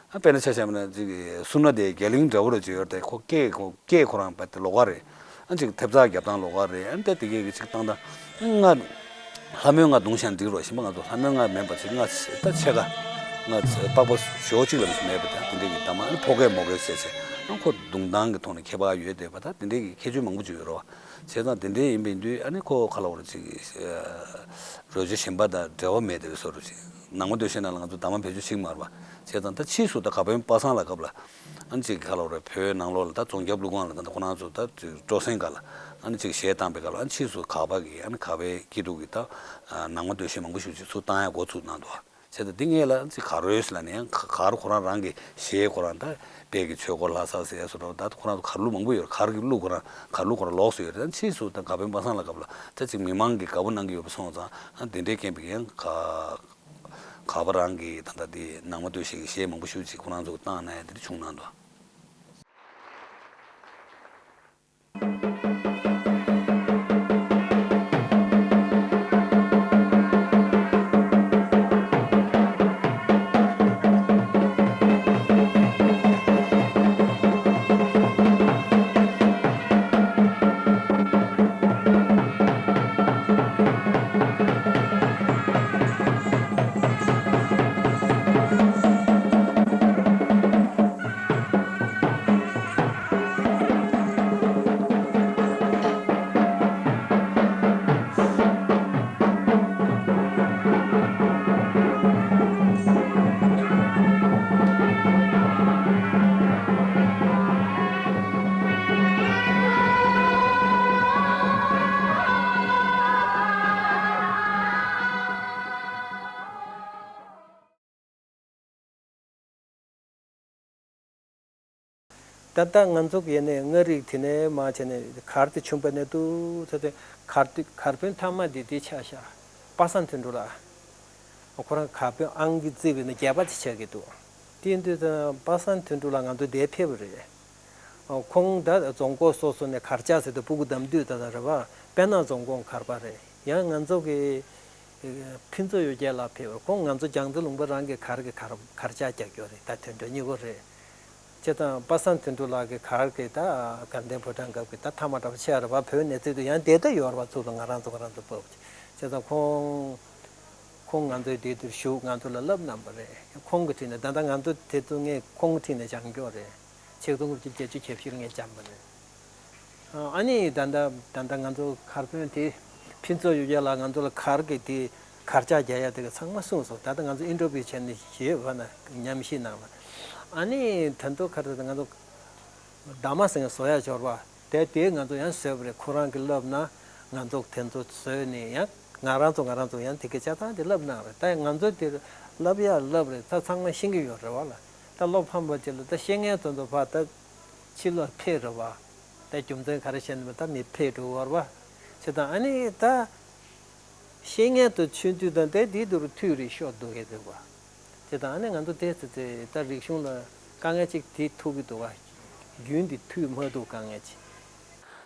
ཨ་དཔེར་ན་ཆ་བཞག་པ་ན་ཅིག་སུ་ན་དེ་རྒྱ་གླིང་འདྲ་བོ་ར་ཅིག་ཡོད་རེད། ཁོ་སྐད་ཁོ་སྐད་ཁོ་རང་བ་དེ་ལོགས་ཀ་རེད། ཨ་ཅིག་ཐེབས་རྩ་རྒྱབ་སྟངས་ལོགས་ཀ་རེད། ཨ་ནི་ད་དེ་གའི་གི་ཅིག་བཏང་ད་ང་ལྷ་མོའི་ང་བརྡུངས་ཤག་འགྲིག་རོགས། གཞན་པ་ང་ཚོ་ལྷ་མོའི་ང་མེད་པ་ཅིག་ང་ད་ཕྱེད་ཀ་ང་པགས་པ་ཞོ་གཅིག་ལ་མེད་པ་ད་དེ་འདྲ་གི་ད་མ། ཨ་ནི་ཕོ་སྐད་མོ་སྐད་བཤད་བྱས། ཨ་ཁོ་བརྡུངས་སྟངས་ཀྱི་ཐོག་ནས་ཁྱད་པར་ཡོད་བསྡད་པ། ད་དེ་འདྲ་གི་ཁྱད་ཆོས་མང་པོ་ཅིག་ཡོད་རོགས། བྱས་ཙང་དེ་འདྲ་ཡིན་པའི་དུས་ཨ་ནི་ཁོ་ག་ལབ་དགོས་རེད། ཅིག་རོལ་ཆ་གཞན་པ་དང་འབྲེལ་བ་མེད་བསྡད་པའི་བཟོ་འདྲ་ཅིག་ནང་པ་སྟོད་གཞས་ནང་ལ་ང་ཚོ་འདབ་མ་བེད་སྤྱོད་བྱེད་ཀྱི་མ་རེད་པ། བྱས་ཙང་ད་ཕྱིས་སུ་ད་གར་དཔོན་པ་སངས་ལ་སྐབས་ལ་ཨ་ནི་ཅིག་ག་ལབ་དགོས་རེད། བོད་ནང་ལོགས་ལ་ད་རྫོང་རྒྱབ་ཀླུ་ཁང་ལ་ད་ཁོ་རང་ཚོ་ད་ཅིག་སྤྲོ་གསེང་སྒང་ལ་ཨ་ནི་ཅིག་གཞས་བཏང་པའི་སྐབས་ལ། ཨ་ནི་ཕྱིས་སུ་གར་པ་གིས་ཨ་ནི་གར་པའི་སྐྱིད་སྡུག་གིས་ད་ནང་པ་སྟོད་གཞས་མང་པོ་ཞིག་ཅིག་ཚུར་བཏང་ཡ་འགོ་ཚུགས་གནང་འདུག་བྱས་ཙང་འདི་ངས་ལ་ཅིག་གར་འོས་ལ་ནས་ཡང་ག་གར་ཁོ་རང་རང་གི་གཞས་ཁོ་རང་ད་དཔལ་གྱི་ཆོས་འཁོར་ལྷ་ས་ཟེར་སོ་འདྲ་ད་ཁོ་རང་ཚོ་གར་གླུ་མང་པོ་ཡོད་རེད། གར་གྱི་གླུ་ཁོ་རང་གར་གླུ་ཁོ་རང་ལོགས་སུ་ཡོད་རེད། ད་ཕྱིས་སུ་ད་གར་དཔོན་པ་སངས་ལ་སྐབས་ལ་ད་ཅིག་མི་མང་གིས་དགའ་པོ་གནང་གི་ཡོད་པ་སོང་ཙང་ཨ་དེ་འདྲའི་རྐྱེན་པས་ཡང་ག་གར་པ་རང་གི་ད་ལྟ་དེ་ནང་མ་སྡོད་ཤེས་ཀྱི་གཞས་མང་པོ་ཞེ་ཅིག་ཁོ་རང་ཚོ་བཏང་ན་ཡང་དེ་འདྲ་བྱུང་གནང་འདུག་ད་ལྟ་ང་ཚོ་གི་ཡ་ནས་མངའ་རིས་དེ་ནས་མར་བྱས་ནས་གར་དེ་བྱུང་བ་ནས་འདུག་ཚེ་དེ་གར་དེ་གར་དཔོན་མཐའ་མ་དེ་དེ་ཆགས་ཤག་པ་སངས་དོན་གྲུབ་ལགས། ཁོ་རང་གར་དཔོན་ཨང་ཀི་བརྩིས་པ་ཡིན་ན་བརྒྱད་པ་དེ་ཆགས་ཀྱི་འདུག་དེ་ཡིན་དུས་ད་པ་སངས་དོན་གྲུབ་ལགས་ང་ཚོ་འདིར་ཕེབས་པ་རེད། ཁོང་ད་རྫོང་སྐོར་སོ་སོ་ནས་གར་ཆགས་ཟེར་དུས་སྤུ་གུ་བདམས་དུས་ད་ད་རེད་པ། དཔལ་ནག་རྫོང་ཁོངས་གར་པ་རེད། ཡང་ང་ཚོ་གི་ཕུན་ཚོགས་གཡུ་རྒྱལ་ལགས་ཕེབས་པར་ཁོང་ང་ཚོ་རྒྱལ་རྩེ་ལུང་པ་རང་གི་གར་གི་གར་གར་ཆགས་རྒྱག་རྒྱུ་རེད། ད་དོན་གྲུབ་གཉིས་པོ་རེད། བྱས་ཙང་པ་སངས་དོན་གྲུབ་ལགས་ཀྱི་གར་གྱི་ད་དགའ་ལྡན་ཕོ་བྲང་སྐབས་ཀྱི་ད་མཐའ་མ་འདྲ་པོ་ཆགས་རེད་པ། བོད་ནས་བརྩིས་དུས་ཡང་དེ་ལྟ་ཡོད་རེད་པ། ཚུགས་ལ་ང་རང་ཚོ་ང་རང་ཚོ་བབས་བྱས་ཙང་ཁོང་ཁོང་ང་ཚོའི་དེ་དུས་བཞུགས་ང་ཚོ་ལ་བསླབ་གནང་བ་རེད། ཁོང་གི་འཁྲིས་ནས་ད་ལྟ་ང་ཚོ་དེ་ཚོ་ངས་ཁོང་གི་འཁྲིས་ནས་སྦྱངས་ཀྱོག་རེད། ཆིག་སྟོང་དགུ་བརྒྱ་བརྒྱད་ཅུ་གྱ་བཞི་ལ་ངས་སྦྱངས་པ་རེད། ཨ་ནི་ད་ལྟ་ད་ལྟ་ང་ཚོ་གར་དཔོན་དེ་ཕུན་ཚོགས་གཡུ་རྒྱལ་ལགས་ང་ཚོ་ལ་གར་གྱི་དེ་གར་ཆགས་རྒྱག་ཡ་དེ་ག་ཚང་མ་གསུངས་སོང་། ད་ལྟ་ང་ཚོ་ཨིན་ཊར་བིའུ་བྱས་ནས་ཞེས་བ་ན་ཉམས་ཞིབ་གནང་ལ། ཨ་ནི་ད་དུང་ག་རེ་ད་ང་ཚོ་ཟླ་མ་ཟེར་བཟོ་ཡ་འབྱོར་བ་དེ་དེ་ང་ཚོ་ཡང་བཟོས་པ་རེད། ཁོ་རང་གིས་བསླབས་ན་ང་ཚོ་དེ་ཚོ་བཟོས་ནས་ཡང་ང་རང་ཚོ་ང་རང་ཚོ་ཡང་དེ་གའི་ཆ་ཚང་དེ་བསླབས་གནང་རེད། ད་ང་ཚོ་དེ་བསླབ་ཡ་བསླབ་རེད། ད་ཚང་མ་ཤེས་ཀྱི་ཡོད་རེད་བ་ལ། ད་བློ་ཕམ་པ་ཅིག་ལ་ད་ཤེས་མཁན་དེ་ཚོ་ཕར་ད་ཕྱི་ལོགས་ཕེབས་རེད་བ། ད་རྒྱུ་མཚན་ག་རེ་བཤད་ན་ད་མི་ཕེབས་འགྲོ་བར་བ། བྱས་ཙང་ཨ་ནི་ད་ཤེས་མཁན་དེ་ཚོ་ཆུང་དུས་དང་དེ་དེའི་དུས་ལ་མཐུད་རེ་ཤོར་འདུག་གི་འདུག་བ། བྱས་ཙང་ཨ་ནི་ང་ཚོ་དེ་ཚོ་དེ་ད་རིག་གཞུང་ལ་དཀའ་ངལ་ཅིག་དེ་ཐུག་གི་འདུག་བ། རྒྱུན་དེ་མཐུད་མ་ཐུབ་དཀའ་ངལ་ཅིག་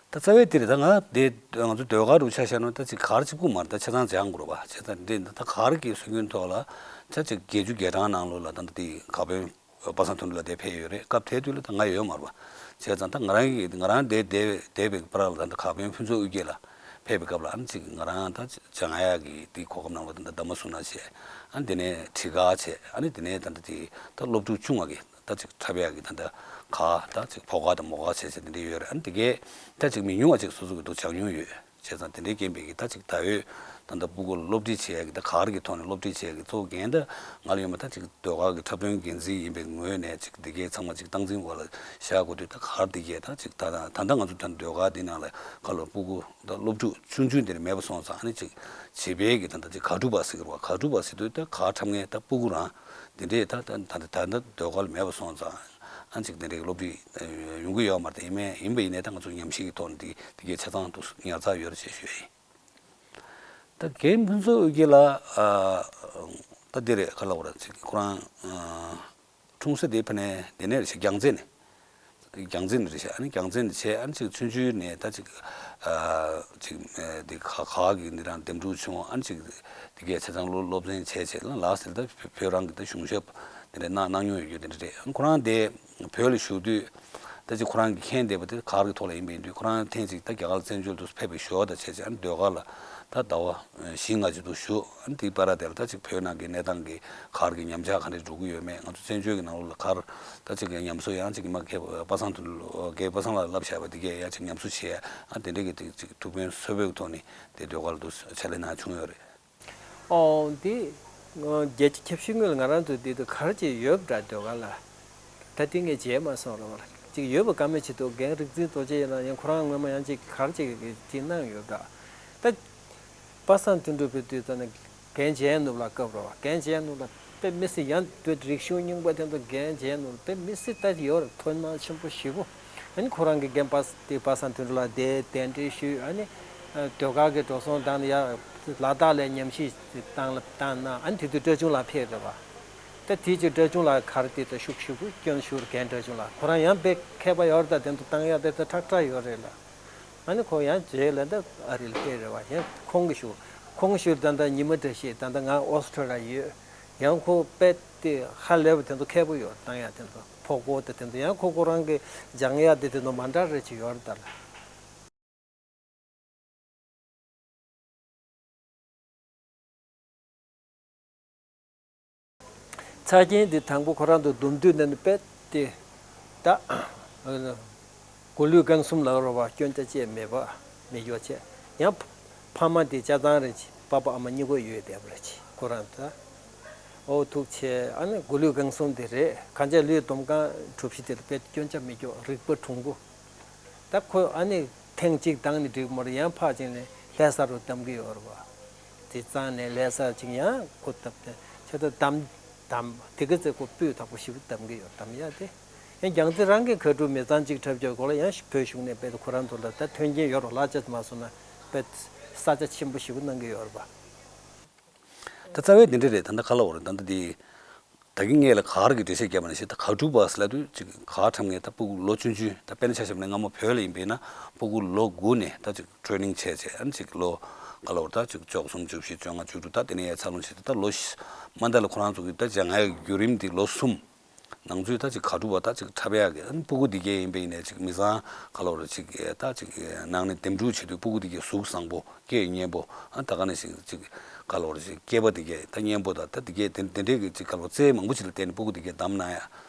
ད་རྩ་བའི་དེ་རེད། ད་ང་དེ་ང་ཚོ་ཟློས་གར་རུ་ཆ་བཞག་ན་ད་ཅིག་གར་གཅིག་པུ་མ་རེད། ད་ཆ་ཚང་སྦྱང་དགོས་རེད་བ། བྱས་ཙང་འདི་ད་གར་གྱི་སྲོལ་རྒྱུན་ཐོག་ལ་ད་ཅིག་བརྒྱད་ཅུ་གྱ་གྲངས་ནང་ལོགས་ལ་ད་ལྟ་དེ་གར་དཔོན་པ་སངས་དོན་གྲུབ་ལགས་དེ་ཕེབས་ཡོད་རེད། སྐབས་དེ་དུས་ལ་ད་ང་ཡོད་མ་རེད་བ། བྱས་ཙང་ད་ང་རང་གི་ང་རང་དེ་བསྡད་བསྡད་པའི་བར་ལ་ད་ལྟ་གར་དཔོན་ཕུན་ཚོགས་གཡུ་རྒྱལ་ལགས་ཕེབས་པའི་སྐབས་ལ་ཨ་ནི་ཅིག་ང་རང་ད་སྦྱང་ཡག་གི་དེ་གོ་སྐབས་ནང་ལ་ད་ལྟ་ཟླ་མ་བསུ་ན་བྱས། ཨ་ནི་དེ་ནས་བྲིས་ཁ་བྱས། ཨ་ནི་དེ་ནས་ད་ལྟ་དེ་ད་སློབ་ཕྲུག་ཆུང་བ་གི་ད་ཅིག་འཁྲབ་ཡག་གི་ད་ལྟ་ག་ད་ཅིག་ཕོ་ག་དང་མོ་ག་བྱས་བྱས་དེ་འདྲ་ཡོད་རེད། ཨ་ནི་དེ་གས་ད་ཅིག་མི་ཉུང་བ་ཅིག་སོ་སོ་གི་འདུག་སྦྱང་མྱོང་ཡོད། བྱས་ཙང་དེ་འདྲའི་རྐྱེན་པས་ཀྱི་ད་ཅིག་ད་འོས་ད་ལྟ་སྤུ་གུ་སློབ་ཁྲིད་བྱེད་ཡག་གི་ད་གར་གྱི་ཐོག་ནས་སློབ་ཁྲིད་བྱེད་ཡག་གི་གཙོ་བོ་འགན་ད་ང་ལ་ཡོད་མ། ད་ཅིག་ཟློས་གར་གྱི་འཁྲབ་སྟོན་འགན་འཛིན་ཡིན་པའི་ངོས་ནས་ཅིག་འདི་གས་ཚང་མ་ཅིག་སྟངས་འཛིན་འོག་ལ་བཞག་དགོས་དུས་ད་གར་འདི་གས་ད་ཅིག་ད་ད་ད་ལྟ་ང་ཚོ་ད་ཟློས་གར་འདི་ནང་ལ་ག་ལ་སྤུ་གུ་ད་སློབ་ཕྲུག་ཆུང་ཆུང་དེ་འདྲ་མེད་པ་སོང་ཙང་ཨ་ནི་ཅིག་བྱིས་པའི་གི་ད་ད་ཅིག་གར་ཕྲུག་པ་ཟེར་གི་རེད་བ། གར་ཕྲུག་པ་ཟེར་དུས་ད་གར་འཁྲབ་མཁན་ད་སྤུ་གུ་རང་འདི་འདྲས་ད་ད་ད་ད་ད་ཟློས་གར་ལ་མེད་པ་སོང་ཙང་ཨ་ཅིག་འདི་འདྲས་སློབ་ཁྲིད་ཡོང་གི་ཡོད་མ་རེད། ཡིན་མིན་ཡིན་པ་ཡིན་ནའི་ད་ང་ཚོ་ཉམས་ཞིབ་ཀྱི་ཐོག་ནས་འདི་འདི་གས་ཆ་ཚང་དུ་ཉར་ཚགས་ཡོད་རེད་ཅེས་ཞུ་ཡ་ཡིན། ད་རྒན་ཕུན་ཚོགས་དབུ་རྒྱལ་ལགས་ད་འདི་རེད། ག་ལབ་དགོས་རེད། ཅིག་ཁོ་རང་འཁྲུངས་ས་དེ་ཕ་ནས་དེ་ནས་རེད་ཤག་རྒྱལ་རྩེ་ནས། རྒྱལ་རྩེ་ནས་རེད་ཤག་ཨ་ནི་རྒྱལ་རྩེ་ནས་བྱས་ཨ་ནི་ཅིག་ཆུང་ཆུང་ནས་ད་ཅིག་ཅིག་དེ་ཁ་ཁ་གི་འདི་རང་འདེམས་སྒྲུག་བྱུང་། ཨ་ནི་ཅིག་དེ་གས་ཆ་ཚང་སློབ་སློབ་ཚན་བྱས་བྱས་ལ་ལགས་ཟེར། ད་བོད་རང་གི་ད་གཞུང་ཞབས་དེ་འདྲ་གནང་གནང་མྱོང་ཡོད་རྒྱུ་དེ་འདྲ་རེད། ཨ་ནི་ཁོ་རང་དེ་བོད་ལ་བཞུགས་དུས་ད་ཅིག་ཁོ་རང་གི་མཁྱེན་བསྡད་པ་དེ་གར་གྱི་ཐོག་ལ་ཡིན་པ་ཡིན་དུས་ཁོ་རང་ཐེངས་ཅིག་ད་རྒྱ་གར་ལ་བཙན་བྱོལ་དུ་ཕེབས་པའི་ཞོར་དང་བྱས་བྱས་ཨ་ནི་ཟློས་གར་ལ་ད་ཟླ་བ་བཞི་ལྔ་ཅིག་ཏུ་ཞུགས། ཨ་ནི་དེའི་བར་དེ་ལ་ད་ཅིག་བོད་ནང་གི་གནས་སྟངས་ཀྱི་གར་གྱི་ཉམས་ཆག་ག་འདྲ་འགྲོ་གི་ཡོད་མེད། ང་ཚོ་བཙན་བྱོལ་གྱི་ནང་ལོགས་ལ་གར་ད་ཅིག་ཉམས་གསོ་ཡང་ཅིག་མ་མཁས་པ་པ་སངས་དུ་རྒན་པ་སངས་ལགས་བསླབས་བཞག་པ་དེ་གས་ཡང་ཅིག་ཉམས་གསོ་བྱས། ཨ་དེ་འདྲ་གི་དེ་ཅིག་ཐུགས་ཕན་གསོས་པའི་ཐོག་ནས་དེ་ཟློས་གར་དུ་ཕྱག་ལས་གནང་བྱུང་ཡོད་རེད། ཨོ་འདི་བརྒྱད་ཅུ་གྱ་བཞི་སྔོན་ལ་ང་རང་ཚོ་འདི་དུ་གར་ཅིག་ཡོད་པ་འདྲ་ཟློས་གར་ལ། ད་འདི་ངས་མཇལ་མ་སོང་རོགས་ལ་ཅིག་ཡོད་པ་དཀའ་མོ་ཆེ་འདུག་རྒན་རིག་འཛིན་རྡོ་རྗེ་ཡིན་ན་ཡང་ཁོ་རང་སྔོན་མ་ཡང་ཅིག་གར་ཅིག་ཅིག་གནང་ཡོད་འདྲ། ད་པ་སངས་དོན་གྲུབ་པའི་དུས་ཙམ་ནས་ རྒན་འཇལ་ནུབ་ལ་སྐབས་རེ་བ། རྒན་འཇལ་ནུབ་ལ་དཔེ་མི་སྲིད་ཡང་དུས་རིག་གཞུང་རྙིང་པ་དེ་ཚོ་རྒན་འཇལ་ནུབ་ལ་དཔེ་མི་སྲིད་ད་ཡོད་རེད། མཐོང་སྣང་ཆེན་པོ་ཞེ་པོ། ཨ་ནི་ཁོ་རང་གི་རྒན་པ་དེ་པ་སངས་དོན་གྲུབ་ལགས་དེ་གདན་འདྲེན་ཞུས། ཨ་ནི་ཟློས་གར་གྱི་འགྲོ་སོང་བཏང་ནས་ཡར་ལ་དྭགས་ལ་ཉམས་ཞིབ་བཏང་ལ་བཏང་ན། ཨ་ནི་དེ་དུས་སྤྲ་ཆུང་ལགས་ཕེབས་རེད་བ། ད་དེའི་ཆེད་སྤྲ་ཆུང་ལགས་ག་རེ་དེ་ད་ཤུགས་ཞེ་པོ་སྐྱོན་ཞུ་རེད། རྒན་སྤྲ་ཆུང་ལགས་ཁོ་རང་ཡང་དཔེ་མཁས་པ་ཡོད་རེད། ད་དེ་ཚོ་བཏང་ཡག་དེ་ད་ཁྲག་ཁྲག་ཡོད་རེད་ལ། ཨ་ནི་ཁོ་ཡང་རྗེས་ལ་ད་ཨ་རི་ལ་ཕེབས་རེད་བ། ཡང་ཁོང་གིས་ཞུ། ཁོང་ཞུ་ད་ལྟ་ཉི་མ་འདྲ་ཞིག་ད་ལྟ་ང་ཨོ་སི་ཁྲུ་ལི་ཡ་ཡོད། ཡང་ཁོ་དཔེ་དེ་ཧ་ལས་པ་དེ་ཚོ་མཁས་པོ་ཡོད། བཏང་ཡག་དེ་ཚོ་ཕོ་སྐོར་དེ་དེ་ཚོ་ཡང་ཁོ་ཁོ་རང་གི་སྦྱང་ཡག་དེ་དེ་ཚོ་མ་འདྲ་རེ་ཅིག་ཡོད་རེད་ད་ལ། ཆ་རྐྱེན་འདི་དང་པོ་ཁོ་རང་ཚོ་འདུམ་དུས་ནས་ནི་དཔེ་དེ་ད་མགོ་ལུས་རྐང་གསུམ་ལ་རོ་བ་སྐྱོན་ཆ་བཅས་མེད་པ་མི་ཡོ་བྱས། ཡང་ཕ་མ་དེ་ཆ་ཚང་རེད། ཅི་པ་པ་ཨ་མ་གཉིས་ཀོ་ཡོད་བསྡད་པ་རེད། ཅི་ཁོ་རང་ད་ཨོ་ཐུག་ཆེ། ཨ་ནི་མགོ་ལུས་རྐང་གསུམ་དེ་རེད། གང་ཅི་ལུས་འདོམ་གང་གྲུབ་གཞི་དེ་ལ་དཔེ་སྐྱོན་ཆ་མི་སྐྱོ། རིག་པ་གྲུང་པོ། ད་ཁོ་ཨ་ནི་ཐེངས་གཅིག་བཏང་ནས་འགྲིག་མ་རེད། ཡང་ཕར་ཕྱིན་ནས་ལྷ་ས་རུ་གདམ་གི་ཡོད་རེད་བ། དེ་གཙང་ནས་ལྷ་ས་ཅིག་ཡང་ཁོ་བཏབ་སྟེ་ཆ་ད་གདམ་གདམ་དེ་ག་ཚེ་ཁོ་སྤུས་དག་པོ་ཞིག་གདམ་གི་ཡོད། གདམ་ཡ་དེ་ཡང་རྒྱལ་རྩེ་རང་གི་མཁས་གྲུབ་མི་ཚང་གཅིག་འཁྲབ་རྒྱུ་སྐོར་ལ་ཡང་བོད་གཞུང་ནས་དཔེ་ཁོ་རང་ཚོ་ལ་ད་མཐུན་རྐྱེན་ཡོད་རེད། ལག་ཆ་མ་སོང་ན་དཔེ་ས་ཆ་ཆེན་པོ་ཞིག་གནང་གི་ཡོད་རེད་བ། ད་རྩ་བའི་འདི་འདྲ་རེད། ད་ལྟ་ག་ལ་འོ་རེད། ད་ལྟ་འདི་ད་གིན་ངས་ལ་གར་གྱི་འགྲེལ་བཤད་བརྒྱབ་པ་ནང་བཞིན་ད་གར་སྒྲུབ་པ་ཟེར་ལབ་དུས་ཅིག་གར་འཁྲབ་མཁན་ད་སྤུ་གུ་ལོ་ཆུང་ཆུང་། ད་དཔེར་ན་ཆ་བཞག་ན་སྔ་མོ་བོད་ལ་ཡིན་པ་ཡིན་ན་སྤུ་གུ་ལོ་དགུ་ནས་ད་ཅིག་ཊེ་རེ་ནིང་བྱས་བྱས། ཨ་ནི་ཅིག་ལོ་ག་ལ་འོ་ད་ཅིག་བཅུ་གསུམ་བཅུ་བཞི་བཅོ་ལྔ་བཅུ་དྲུག་ད་དེ་ནས་ཡར་འཚར་ལོངས་བྱས་ཏེ་ད་ལོ་ཤ་མ་འདའ་ལ་ཁོ་རང་ཚོ་གི་ད་སྦྱང་ཡག་གི་བརྒྱུད་རིམ་འདི་ལོ་གསུམ། ནང་ཚུད་ད་ཅིག་གར་སྒྲུབ་པ་ད་ཅིག་འཁྲབ་ཡག་གི་ཨ་ནི་སྤུ་གུ་འདི་གས་ཡིན་པ་ཡིན་ནའི་ཅིག་མི་ཚང་ག་ལ་འོ་རེད། ཅིག་ད་ཅིག་ནང་ནས་འདེམས་སྒྲུག་བྱེད་དུས་སྤུ་གུ་འདི་གས་གཟུགས་བཟང་པོ་སྐད་སྙན་པོ། ཨ་ད་ག་ནང་བཞིན་ཅིག་ག་ལ་འོ་རེད། ཅིག་སྐེད་པ་འདི་གས་ད་སྙན་པོ་དང་ད་འདི་གས་དེ་དེ་འདྲས་ཀྱི་ཅིག་ག་ལ་འོ་རྩལ་མང་པོ་ཅིག་ལ་བརྟེན་ནས་སྤུ་གུ་འདི་གས་བདམས་གནང་ཡ།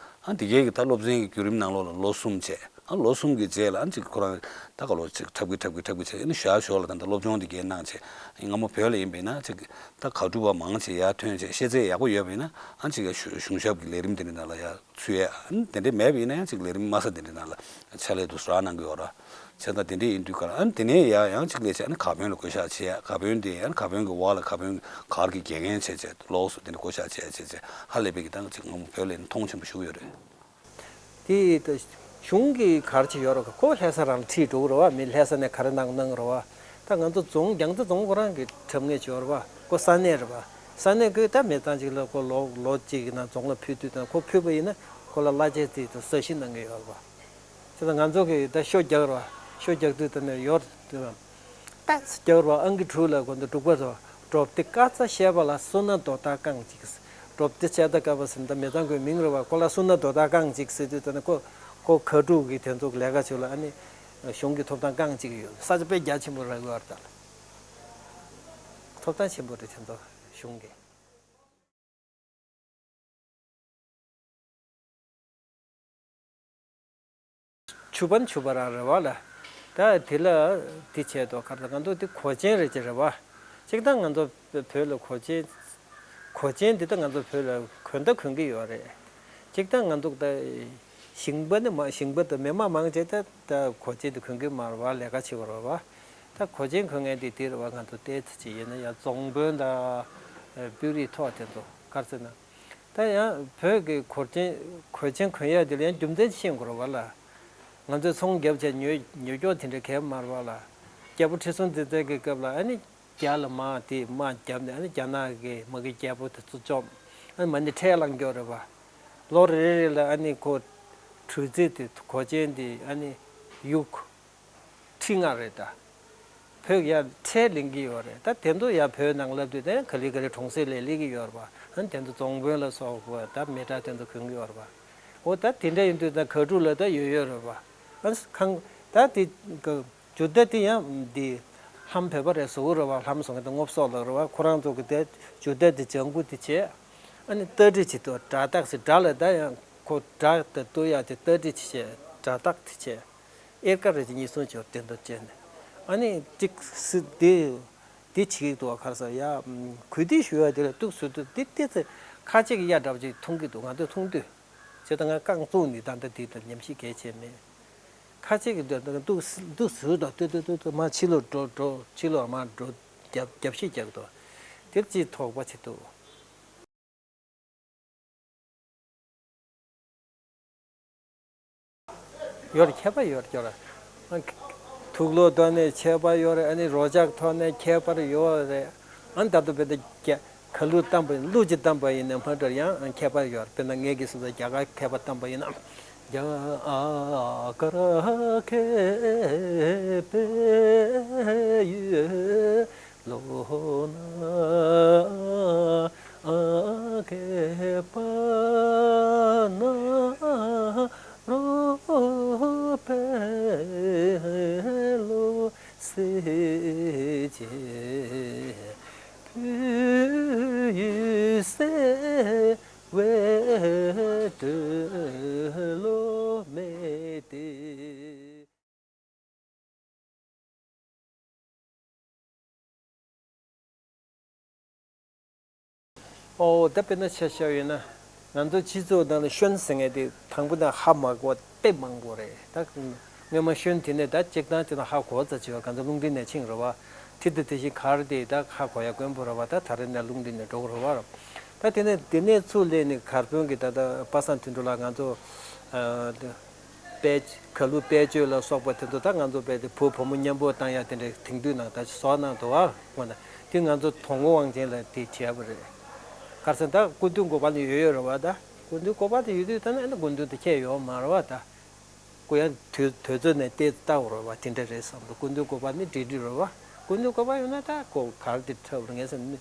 ཨ་འདི་གས་ཀྱི་ད་སློབ་ཚན་གྱི་བརྒྱུད་རིམ་ནང་ལོགས་ལ་ལོ་གསུམ་བྱས། ཨ་ལོ་གསུམ་གྱི་རྗེས་ལ་ཨ་ཅིག་ཁོ་རང་ད་ག་ལ་འོ་ཅིག་འཁྲབ་གི་འཁྲབ་གི་འཁྲབ་གི་བྱས། ཨ་ནི་ཞོགས་ཞོགས་ལ་ད་ད་སློབ་སྦྱོང་འདི་གས་གནང་བྱས། སྔ་མོ་བོད་ལ་ཡིན་པ་ཡིན་ན་ཅིག་ད་གར་སྒྲུབ་པ་མང་ཆེ་ཡར་ཐོན་བྱས་ཤེས་ཚད་ཡག་པོ་ཡོད་པ་ཡིན་ན་ཨ་ཅིག་གཞུང་ཞབས་ཀྱི་ལས་རིམ་དེ་འདྲ་ནང་ལ་ཡར་ཚུད་ཡ། ཨ་ནི་དེ་འདྲས་མེད་པ་ཡིན་ན་ཡང་ཅིག་ལས་རིམ་དམའ་ས་དེ་འདྲ་ནང་ལ་ཕྱག་ལས་དུ་རག་གནང་གི་ཡོད་ར། བྱས་ཙང་དེ་འདྲས་ཡིན་དུས་ག་ལ་ཨ་ནི་དེ་ནས་ཡར་ཡང་ཅིག་ལས་བྱས་ཨ་ནི་གར་དཔོན་ལ་བསྐོ་བཞག་བྱེད་ཡ། གར་དཔོན་དེ་ཨ་ནི་གར་དཔོན་གྱི་འོག་ལ་གར་དཔོན་གར་གྱི་དགེ་རྒན་བྱས་བྱས་ལོགས་སུ་དེ་འདྲ་བསྐོ་བཞག་བྱས་བྱས་བྱས་ཧ་ལས་པའི་གི་ད་ཅིག་སྔ་མོ་བོད་ལ་ཡིན་ན་མཐོང་ཆེན་པོ་ཞུ་གི་ཡོད་རེད། དེ་ད་གཞུང་གི་གར་ཅིག་ཡོད་རེད། ཁོ་ལྷ་ས་རང་ལ་ཁྲིད་འགྲོ་གི་རེད་བ། མི་ལྷ་ས་ནས་ག་རེ་གནང་གནང་གི་རེད་བ། ད་ང་ཚོ་རྫོང་རྒྱལ་རྩེ་རྫོང་ཁོ་རང་གི་འཁྲབ་མཁན་ཅིག་ཡོད་རེད་བ། ཁོ་ས་གནས་རེད་བ། ས་གནས་ཀྱི་ད་མི་ཚང་ཅིག་ལ་ཁོ་ལོ་ལོ་གཅིག་གི་ནང་རྫོང་ལ་ཕུལ་དུས་ད་ཁོ་ཕུལ་བ་ཡིན་ན་ཁོ་ལ་གླ་ཆ་ཅིག་ད་གསབ་བཞེས་གནང་གི་ཡོད་རེད་བ། བྱས་ཙང་ང་ཚོ་གི་ད་ཤོ་རྒྱག་རེད་བ། ཤོ་རྒྱག་དུས་ད་ནས་ཡོད་རེད་བ། ཏག་ཙམ་རྒྱག་རོགས། ཨང་ཀི་དྲུག་ལ་གོ་འདི་འབྲུག་པ་ཚོ་སྒྲུབ་སྡེ་དཀར་རྩ་བཤད་པ་ལ་སོ་ན་རྡོ་ཏ་རྐང་གཅིག་སྒྲུབ་སྡེ་ཆད་ལྟ་ཀ་བ་ཟེར་ད་མི་ཚང་ཁོའི་མིང་རེད་བ། ཁོ་ལ་སོ་ན་རྡོ་ཏ་རྐང་གཅིག་ཟེར་དུས་ད་ནི་ཁོ་ཁོ་གར་སྒྲུབ་ཀྱི་དེ་ཚོ་ལས་ཀ་བྱེད་ལ་ཨ་ནི་གཞུང་གི་ཐོབ་ཐང་རྐང་གཅིག་ཡོད། ས་ཆ་དཔེ་རྒྱ་ཆེན་པོ་རག་གི་ཡོད་རེད་ད། ཐོབ་ཐང་ཆེན་པོ་རེད་དེ་ཚོ་གཞུང་གི། ཆུ་བན་ཆུ་བ་ར་རེད་བ་ལ། ད་དེ་ལ་དེ་བྱས་ཏོ་གར་ད་ང་ཚོ་དེ་གོས་ཆེན་རེད་ཅེས་རེད་བ། གཅིག་ད་ང་ཚོ་བོད་ལ་གོས་ཆེན། གོས་ཆེན་འདི་ད་ང་ཚོ་བོད་ལ་གོན་ད་གོན་གི་ཡོད་རེད། གཅིག་ད་ང་ཚོ་ད་ཞིང་པ་ནི་མ་ཞིང་པ་ད་མི་མང་མང་ཆེ་ད་ད་གོས་ཆེན་འདི་གོན་གི་མ་རེད་བ། ལས་ཀ་བྱེད་དགོས་རེད་བ། ད་གོས་ཆེན་གོན་མཁན་དེ་དེ་རེད་བ། ང་ཚོ་ལྟས་ཚོད་ཅིག་ཡིན་ན་ཡང་རྫོང་དཔོན་དང་སྤུས་རིགས་ཐོག་དེ་ཚོ་ག་རེ་ཟེར་ན། ད་ཡང་བོད་ཀྱི་གོས་ཆེན་གོས་ཆེན་གོན་ཡ་དེ་ལ་ཡང་རྒྱུ་མཚན་ཤེས་དགོས་རེད་བ་ལ། ང་ཚོས་ཚོང་རྒྱབ་བྱས་ཉོས་ཉོ་སྐྱོར་དེ་འདྲ་གས་མ་རེད་བ་ལ། རྒྱལ་པོ་ཁྲི་སྲོང་ལྡེ་བཙན་གྱི་སྐབས་ལ་ཨ་ནི་རྒྱ་ལ་དམག་དེ་དམག་བརྒྱབ་ནས་ཨ་ནི་རྒྱ་ནག་གི་དམག་གི་རྒྱལ་པོ་དེ་ཚོ་བཅོམ། ཨ་ནི་མ་ཎི་ཁྲལ་བླངས་ཀྱི་ཡོད་རེད་བ། ལོ་རེ་རེ་ལ་ཨ་ནི་ཁོ་གྲུ་རྩེ་དེ་གོས་ཆེན་དེ་ཨ་ནི་ཡུག་ཁྲི་ལྔ་རེད་ད། བོད་ཡར་ཁྲལ་ལེན་གྱི་ཡོད་རེད། ད་དེ་ཚོ་ཡར་བོད་ནང་ལབ་དུས་དེ་ག་ལེ་ག་ལེ་གྲོང་གསེབ་ལ་སླེབས་ཀྱི་ཡོད་རེད་པ། ཨ་ནི་དེ་ཚོ་རྫོང་དཔོན་ལ་སོགས་པ་ད་མི་དྲག་དེ་ཚོ་གོན་གྱི་ཡོད་རེད་པ། འོ་ད་དེ་འདྲ་ཡིན་དུས་ད་གར་སྒྲུབ་ལ་ད་ཡོད་ཡོད་རེད་པ། ཨ་ནི་ཁང་ད་དེ་ག་ཇོ་བདག་དེ་ཡང་འདི་ལྷམ་བོད་པ་རེད་བཟོ་གི་རེད་པ། ལྷམ་བཟོ་མཁན་དེ་སྔོ་སོག་ལགས་རེད་པ། ཁོ་རང་ཚོ་གི་དེ་ཇོ་བདག་དེ་ལྗང་གུ་དེ་བྱས། ཨ་ནི་སྟ་གྲི་བྱེད་དུས་དགྲ་སྟག་ཟེར། དགྲ་ལ་ད་ཡང་ཁོ་དགྲ་དང་བསྟོད་ཡག་དེ་སྟ་གྲི་བྱས། དགྲ་སྟག་དེ་བྱས། གཡེར་ཀ་རེ་གཉིས་གསུམ་ཅིག་དེ་འདྲ་བྱས་ནས། ཨ་ནི་ཅིག་སི་དེ་དེ་བྱེད་ཀྱི་འདུག་བ། ག་རེ་ཟེར་ཡ། གུས་འདུད་ཞུ་ཡ་དེ་ལ་གཏུགས་ཟེར་དུས་དེ་ལྟས་ཚེ་ཁ་ཅིག་གི་གཡའ་འདྲ་པོ་ཅིག་མཐོང་གི་འདུག་ང་ཚོས་མཐོང་དུས་བྱས་ད་ང་རྐང་བཙུགས་ནས་ད་ལྟ་དེ་ལྟར་ཉམས་ཞིབ་གལ་ཆེ་མེད། ཁ་ཅིག་གི་འདུག་གཏུགས་གཏུགས་ཟེར་དུས་ཏུ་ཏུ་ཏུ་མར་ཕྱི་ལོགས་འགྲོ་འགྲོ་ཕྱི་ལོགས་མར་འགྲོ་རྒྱབ་རྒྱབ་བཤིག་རྒྱག་འདུག་དེབ་ཅིག་ཐོགས་པ་ཅིག་འདུག་ཡོད་རེད། ཁྱད་པར་ཡོད་རེད། ཡོད་རེད། དུག་ལོག་ཐོག་ནས་ཁྱད་པར་ཡོད་རེད། ཨ་ནི་རོ་ལྕགས་ཐོག་ནས་ཁྱད་པར་ཡོད་རེད། ཨ་ནི་ད་དུང་དཔེར་ན་རྒྱ་གར་ལུགས་བཏང་པ་ཡིན། ལུགས་ཅིག་བཏང་པ་ཡིན་ན་མ་འདྲ་ཡང་ཁྱད་པར་ཡོད་རེད། དཔེར་ན་ངེད་ཀྱི་སོ་སོ་རྒྱ་གར་མཁས་པ་བཏང་པ་ཡིན་ན། རྒྱ་གར་མཁས་པའི་ཡུལ། ལོ་ན་མཁས་པ་ན་རོ་པའི་ལོ་སེ་ཅེ་བུ་ཡུལ་སེ་བའི་འགྲོ་ལོ་མེད་དེ། ཨོ་ད་དཔེར་ན་ཆ་བཞག་ཡོད་ན། ང་ཚོ་སྤྱི་ཚོགས་ནང་ལ་ཤོན་ཟེར་མཁན་དེ་དང་པོ་ནས་ཧ་མ་གོ་བ་དཔེ་མང་པོ་རེད། ད་སྔོན་མ་ཤོན་དེ་ནས་ད་སྤྱིར་བཏང་དེ་ལ་ཧ་གོ་ཚར་བྱས་པ། ང་ཚོ་རླུང་འཕྲིན་ནས་ཕྱིན་རེད་བ། དེ་དང་དེ་བཞིན་གར་དེ་ད་ཧ་གོ་ཡ་དཀོན་པོ་རེད་བ། ད་ད་རེས་ནས་རླུང་འཕྲིན་ནས་འགྲོ་གི་རེད་བ། ད་དེ་ནས་དེ་ནས་ཚུར་སླེབས་ནས་གར་དཔོན་གྱིས་ད་ལྟ་པ་སངས་དོན་གྲུབ་ལགས་ང་ཚོ་ཨ། དཔལ། གར་གླུ་དཔལ་སྤྱོད་ལ་སོགས་པ་དེ་ཚོ་ད་ང་ཚོ་དཔེ་དེ་བུ་བུ་མོ་མཉམ་པོ་བཏང་ཡ་དེ་འདྲའི་དེང་དུས་ནང་ད་བཟོ་གནང་འདུག་ཨ། དངོས་གནས་དེ་ང་ཚོ་དོན་གོ་དབང་ཅན་ལ་དེ་བྱས་པ་རེད། ག་རེ་ཟེར་ན་ད་སྐུ་མདུན་གོ་པ་ལ་ཡོད་ཡོད་རེད་བ། ད་སྐུ་མདུན་གོ་པ་དེ་ཡོད་དུས་ད་ནི་ཨ་ནི་སྐུ་མདུན་དེ་ཁྱད་ཡོད་མ་རེད་བ། ད་སྐུ་ཡང་དུས་དུས་ཚོད་ནས་བལྟས་ལྟ་བ་རེད་བ། དེ་འདྲ་རེད་བསམ་འདུག་སྐུ་མདུན་གོ་པ་ནི་འགྲིག་འགྲིག་རེད་བ། སྐུ་མདུན་གོ་པ་ཡོད་ན་ད་ཁོ་གར་དེ་འཁྲབ་རེད། ངས་བསམ་ནི་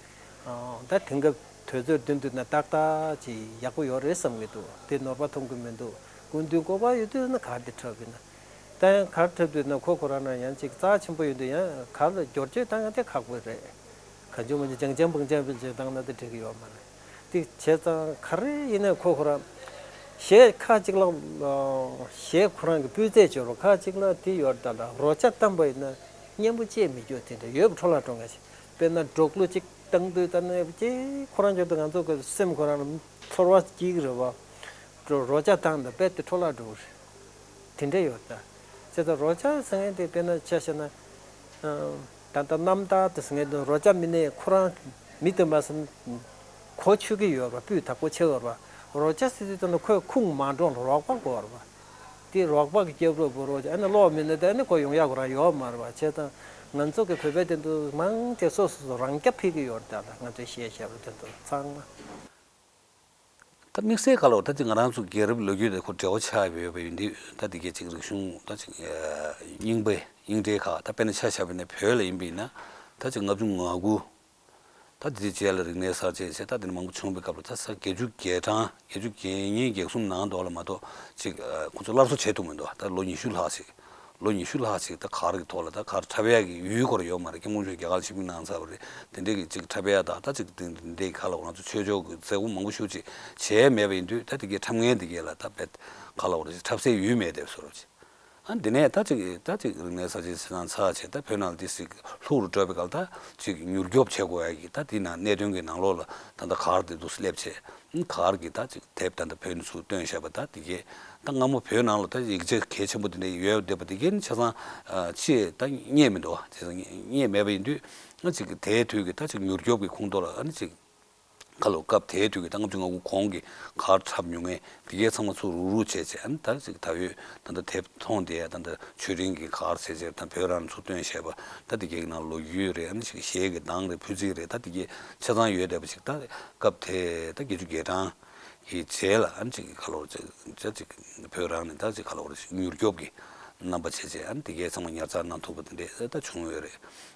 ད་དེང་སྐབས་དུས་ཚོད་བསྟུན་དུས་ན་ཏག་ཏག་ཅིག་ཡག་པོ་ཡོད་རེད་བསམ་གྱི་འདུག་དེ་ནོར་བ་མཐོང་གི་མི་འདུག་སྐུ་མདུན་གོ་པ་ཡོད་དུས་ན་གར་དེ་འཁྲབ་ཡིན་ན། ད་ཡང་གར་འཁྲབ་དུས་ན་ཁོ་ཁོ་རང་ན་ཡང་ཅིག་རྩ་ཆེན་པོ་ཡོད་དུས་ཡང་གར་ལ་བསྒྱུར་བཅོས་བཏང་ཡང་དེ་ཁག་པོ་རེད། གང་བྱུང་མང་བྱུང་ཅང་ཅང་པང་ཅང་པང་ཅང་བཏང་ན་དེ་འགྲིག་གི་ཡོད་མ་རེད། དེ་བྱས་ཙང་ག་རེ་ཡིན་ན་ཁོ་ཁོ་རང་གཞས་ཁ་ཅིག་ལ་གཞས་ཁོ་རང་གི་སྤུས་ཚད་སྦྱོར་བ་ཁ་ཅིག་ལ་དེ་ཡོད་ད་ལ་རོ་ལྕགས་བཏང་པ་ཡིན་ན་སྙན་པོ་སྐྱེ་མི་འགྱུར་དེ་འདྲ་ཡོད་པ་འཕྲོ་བརླག་འགྲོ་ངེས་ཤིག་དཔེར་ན་འབྲོག་གླུ་ཅིག་བཏང་དུས་ད་ནས་ཅིག་ཁོ་རང་ཅིག་ཏུ་ང་ཚོ་གི་སེམས་ཁོ་རང་ལ་ཚོར་བ་སྐྱེ་གི་རེད་བ། འགྲོ་རོ་ལྕགས་བཏང་ད་དཔེ་དེ་འཕྲོ་བརླག་འགྲོ་གི་རེད། དེ་འདྲ་ཡོད་ད། བྱས་ཙང་རོ་ལྕགས་ཟེར་མཁན་དེ་དཔེར་ན་ཆ་བཞག་ན། ད་ལྟ་རྣམ་ཐར་དེ་ཟེར་མཁན་དེ་རོ་ལྕགས་མི་སྣས་ཁོ་རང་མི་དེ་མ་ཟིན་གོ་ཆོད་ཀྱི་ཡོད་རེད་བ། སྤུས་དག་པོ་ཆེ་བ་རེད་བ། རོ་ལྕགས་ཟེར་དུས་ཙམ་ན་ཁོས་ཁུངས་མ་འདྲོངས་རོགས་པ་དགོས་རེད་བ། དེ་རོགས་པ་གི་སྐྱབས་རོགས་པོ་རོ་ལྕགས་ཨ་ནི་གློག་མི་སྣ་དེ་ཨ་ནི་ཁོ་ཡོང་ཡག་ཁོ་རང་ཡོད་མ་རེད་བ། བྱས་ཙང་ང་ཚོ་གི་བོད་པའི་དེ་ཚོ་མང་ཆེ་སོ་སོ་སོ་རང་སྐྱ་ཕིག་གི་ཡོད་རེད་ད། ད་ང་ཚོས་བཤད་བཤད་པ་དེ་ཚོ་ཚང་མ། ད་དམིགས་བསལ་ག་ལ་བ་ད་ཅིག་ང་རང་ཚོ་རྒྱལ་རབས་ལོ་རྒྱུས་དེ་ཁོ་འབྲེལ་བ་ཆགས་ཡོད་པ་ཡིན་དུས་ད་དེ་གའི་ཅིག་རིག་གཞུང་ད་ཅིག་རྙིང་པའི་རྙིང་གྲས་ཁག་ད་དཔེར་ན་ཆ་བཞག་པ་ཡིན་ན་བོད་ལ་ཡིན་པ་ཡིན་ན་ད་ཅིག་ལྔ་བཅུ་ང་དགུ་ད་དེ་རྗེས་ལ་རིག་གནས་གསར་བརྗེ་བྱས་ད་དེ་ནས་མང་པོ་བྱུང་བའི་སྐབས་ལ་ད་ས་བརྒྱད་ཅུ་གྱ་གྲངས་བརྒྱད་ཅུ་གྱ་གཉིས་གྱ་གསུམ་ནང་དུ་ལ་མ་གཏོགས་ཅིག་ཁོ་ཚོ་སླར་གསོ་བྱེད་ཐུབ་མི་འདུག་ད་ལོ་ཉི་ཤུ་ལྷག་ཅིག་ལོ་ཉི་ཤུ་ལྷག་ཅིག་ད་གར་གྱི་ཐོག་ལ་ད་གར་འཁྲབ་ཡག་གི་ཡུལ་སྐོར་ཡོད་མ་རེད། སྐྱབས་མགོན་ཆེན་རྒྱ་གར་ཆིབས་བསྒྱུར་གནང་ཚར་བ་རེད། དེ་འདྲས་ཀྱི་ཅིག་འཁྲབ་ཡག་དང་ད་ཅིག་དེ་འདྲས་ག་ལ་ང་ཚོ་ཆོས་ཕྱོགས་ཀྱི་མཛད་སྒོ་མང་པོ་ཞེ་ཅིག་བྱས་མེད་པ་ཡིན་དུས་ད་དེ་གའི་འཁྲབ་མཁན་དེ་གའི་ལ་ད་དཔེ་ག་ལ་འཁྲབ་སའི་ཡུལ་མེད་བསྡད་པ་བཟོ་འདྲ་ཅིག་ཨ་འདི་ནས་ད་ཅིག་ད་ཅིག་རིག་གནས་གསར་བརྗེ་ཟེར་ན་ཚར་བྱས་ད་བོད་ནང་ལ་དེ་ཞིག་ལྷུག་རུ་འགྲོ་བའི་སྐབས་ད་ཅིག་མྱུར་སྐྱོབ་བྱེད་དགོས་ཡག་གི་ད་དེ་ནང་གནད་དོན་གྱི་ནང་ལོགས་ལ་ད་ལྟ་གར་དེ་འདུག་སླེབས་བྱས། གར་གྱི་ད་ཅིག་དེབ་ད་ལྟ་བོད་ནས་ཚུར་བཏོན་བཞག་པ་ད་དེ་གས་ད་སྔ་མོ་བོད་ནང་ལ་ད་ཡིག་ཆ་གལ་ཆེན་པོ་དེ་འདྲ་ཡོད་བསྡད་པ་དེ་གས་ནི་ཆ་ཚང་ཕྱིས་ད་རྙེད་མི་འདུག་བ། བྱས་ཙང་རྙེད་མེད་པ་ཡིན་དུས་ང་ཅིག་དེའི་དུས་ཀྱི་ད་ཅིག་མྱུར་སྐྱོབ་ཀྱི་ཁོངས་གཏོགས་ལ་ཨ་ནི་ཅིག་ཁ་ལོ་སྐབས་དེའི་དུས་ཀྱི་ད་ལྔ་བཅུ་ང་དགུ་གོང་གི་གར་འཁྲབ་མྱོང་མཁན་དེ་གས་ཚང་མ་ཚུར་རུག་རུག་བྱས་བྱས་ཨ་ནི་ད་ཅིག་ད་ཡོད་ད་ལྟ་དེབ་མཐོང་དེ་ད་ལྟ་ཆོས་རིང་གི་གར་ཟེར་བྱས་ད་བོད་རང་ཚུར་བཏོན་བཞག་པ་ད་དེ་གས་ཀྱི་ནང་ལོ་རྒྱུས་རེད། ཨ་ནི་ཅིག་གཞས་ཀྱི་གདངས་རེད། ཕུད་ཚིགས་རེད། ད་དེ་གས་ཆ་ཚང་ཡོད་བསྡད་པ་ཅིག་ད་སྐབས་དེ་ད་བརྒྱད་ཅུ་གྱ་གྲངས། གི་རྗེས་ལ་ཨ་ནི་ཅིག་ག་ལོར་ཅིག་ཅིག་བོད་རང་ནས་ད་ཅིག་ག་ལོར་མྱུར་སྐྱོབ་ཀྱི་རྣམ་པ་བྱས་བྱས་ཨ་ནི་དེ་གའི་ཚང་མ་ཉར་ཚགས་གནང་ཐུབ་པ་དེ་འདྲས་ད་བྱུང་ཡོད་རེད།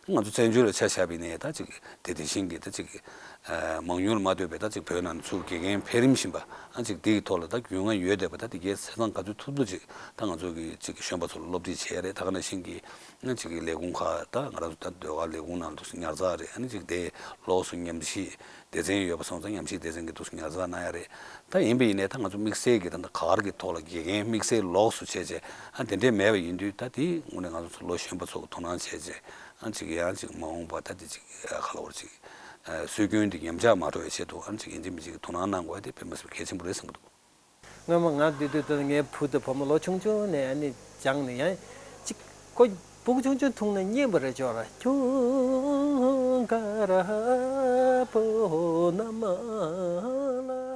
ང་ཚོ་བཙན་བྱོལ་ལ་ཆ་བཞག་པ་ཡིན་ནའི་ད་ཅིག་དེ་དེ་བཞིན་གྱི་ད་ཅིག་མང་ཉུང་ལ་མ་ལྟོས་པའི་ད་ཅིག་བོད་ནང་ཚུར་དགེ་རྒན་འཕེལ་རིམ་བཞིན་པ་ཨ་ཅིག་དེའི་ཐོག་ལ་ད་རྒྱུས་མངའ་ཡོད་བསྡད་པ་ད་དེ་གའི་བྱས་ཙང་ག་ཚོད་ཐུབ་ཐུབ་ཅིག་ད་ང་ཚོ་གི་ཅིག་གཞོན་པ་ཚོ་ལ་སློབ་ཁྲིད་བྱས་རེད། ད་ག་ནང་བཞིན་གྱི་ཨ་ཅིག་གི་ལས་ཁུངས་ཁག་ད་ང་རང་ཚོ་ད་ཟློས་གར་ལས་ཁུངས་ནང་དུ་ཉར་ཚགས་རེད། ཨ་ནི་ཅིག་དེ་ལོགས་སུ་ཉམས་ཞིབ་སྡེ་ཚན་ཡོད་པ་སོང་ཙང་ཉམས་ཞིབ་སྡེ་ཚན་གྱི་ཐོག་སུ་ཉར་ཚགས་གནང་ཡ་རེད། ད་ཡིན་པ་ཡིན་ནའི་ད་ང་ཚོ་དམིགས་བསལ་གྱི་ད་ལྟ་གར་གྱི་ཐོག་ལ་དགེ་རྒན་དམིགས་བསལ་ལོགས་སུ་བྱས་བྱས་ཨ་དེ་འདྲས་མེད་པ་ཡིན་དུས་ད་དེ་དངོས་གནས་ང་ཚོ་ལོ་གཞོན་པ་ཚོ་གི་དོ་སྣང་བྱས་བྱས་ཨ་ཅིག་ཡང་ཅིག་མ་འོངས་པ་ད་དེ་ཅིག་ག་ལ་བར་ཅིག་སྲོལ་རྒྱུན་འདི་ཉམས་ཆག་མ་འགྲོ་བའི་ཆེད་དུ་ཨ་ཅིག་ཡིན་གཅིག་མིན་གཅིག་དོ་སྣང་གནང་དགོས་ཡ་དེ་དཔེ་མི་སྲིད་གལ་ཆེན་པོ་རེད་བསམ་གྱི་འདུག་སྔོན་མ་ང་འདི་དུས་དུ་ངའི་བུ་དང་བུ་མོ་ལོ་ཆུང་ཆུང་ནས་ཨ་ནི་སྦྱངས་ནས་ཡང་ཅིག་ཁོ་སྤུ་གུ་ཆུང་ཆུང་འཐུང་ན་སྙན་པ་རེད་ཅོག་ར་ཁྱུ། དཀར་པོ་ན་མ་ལ།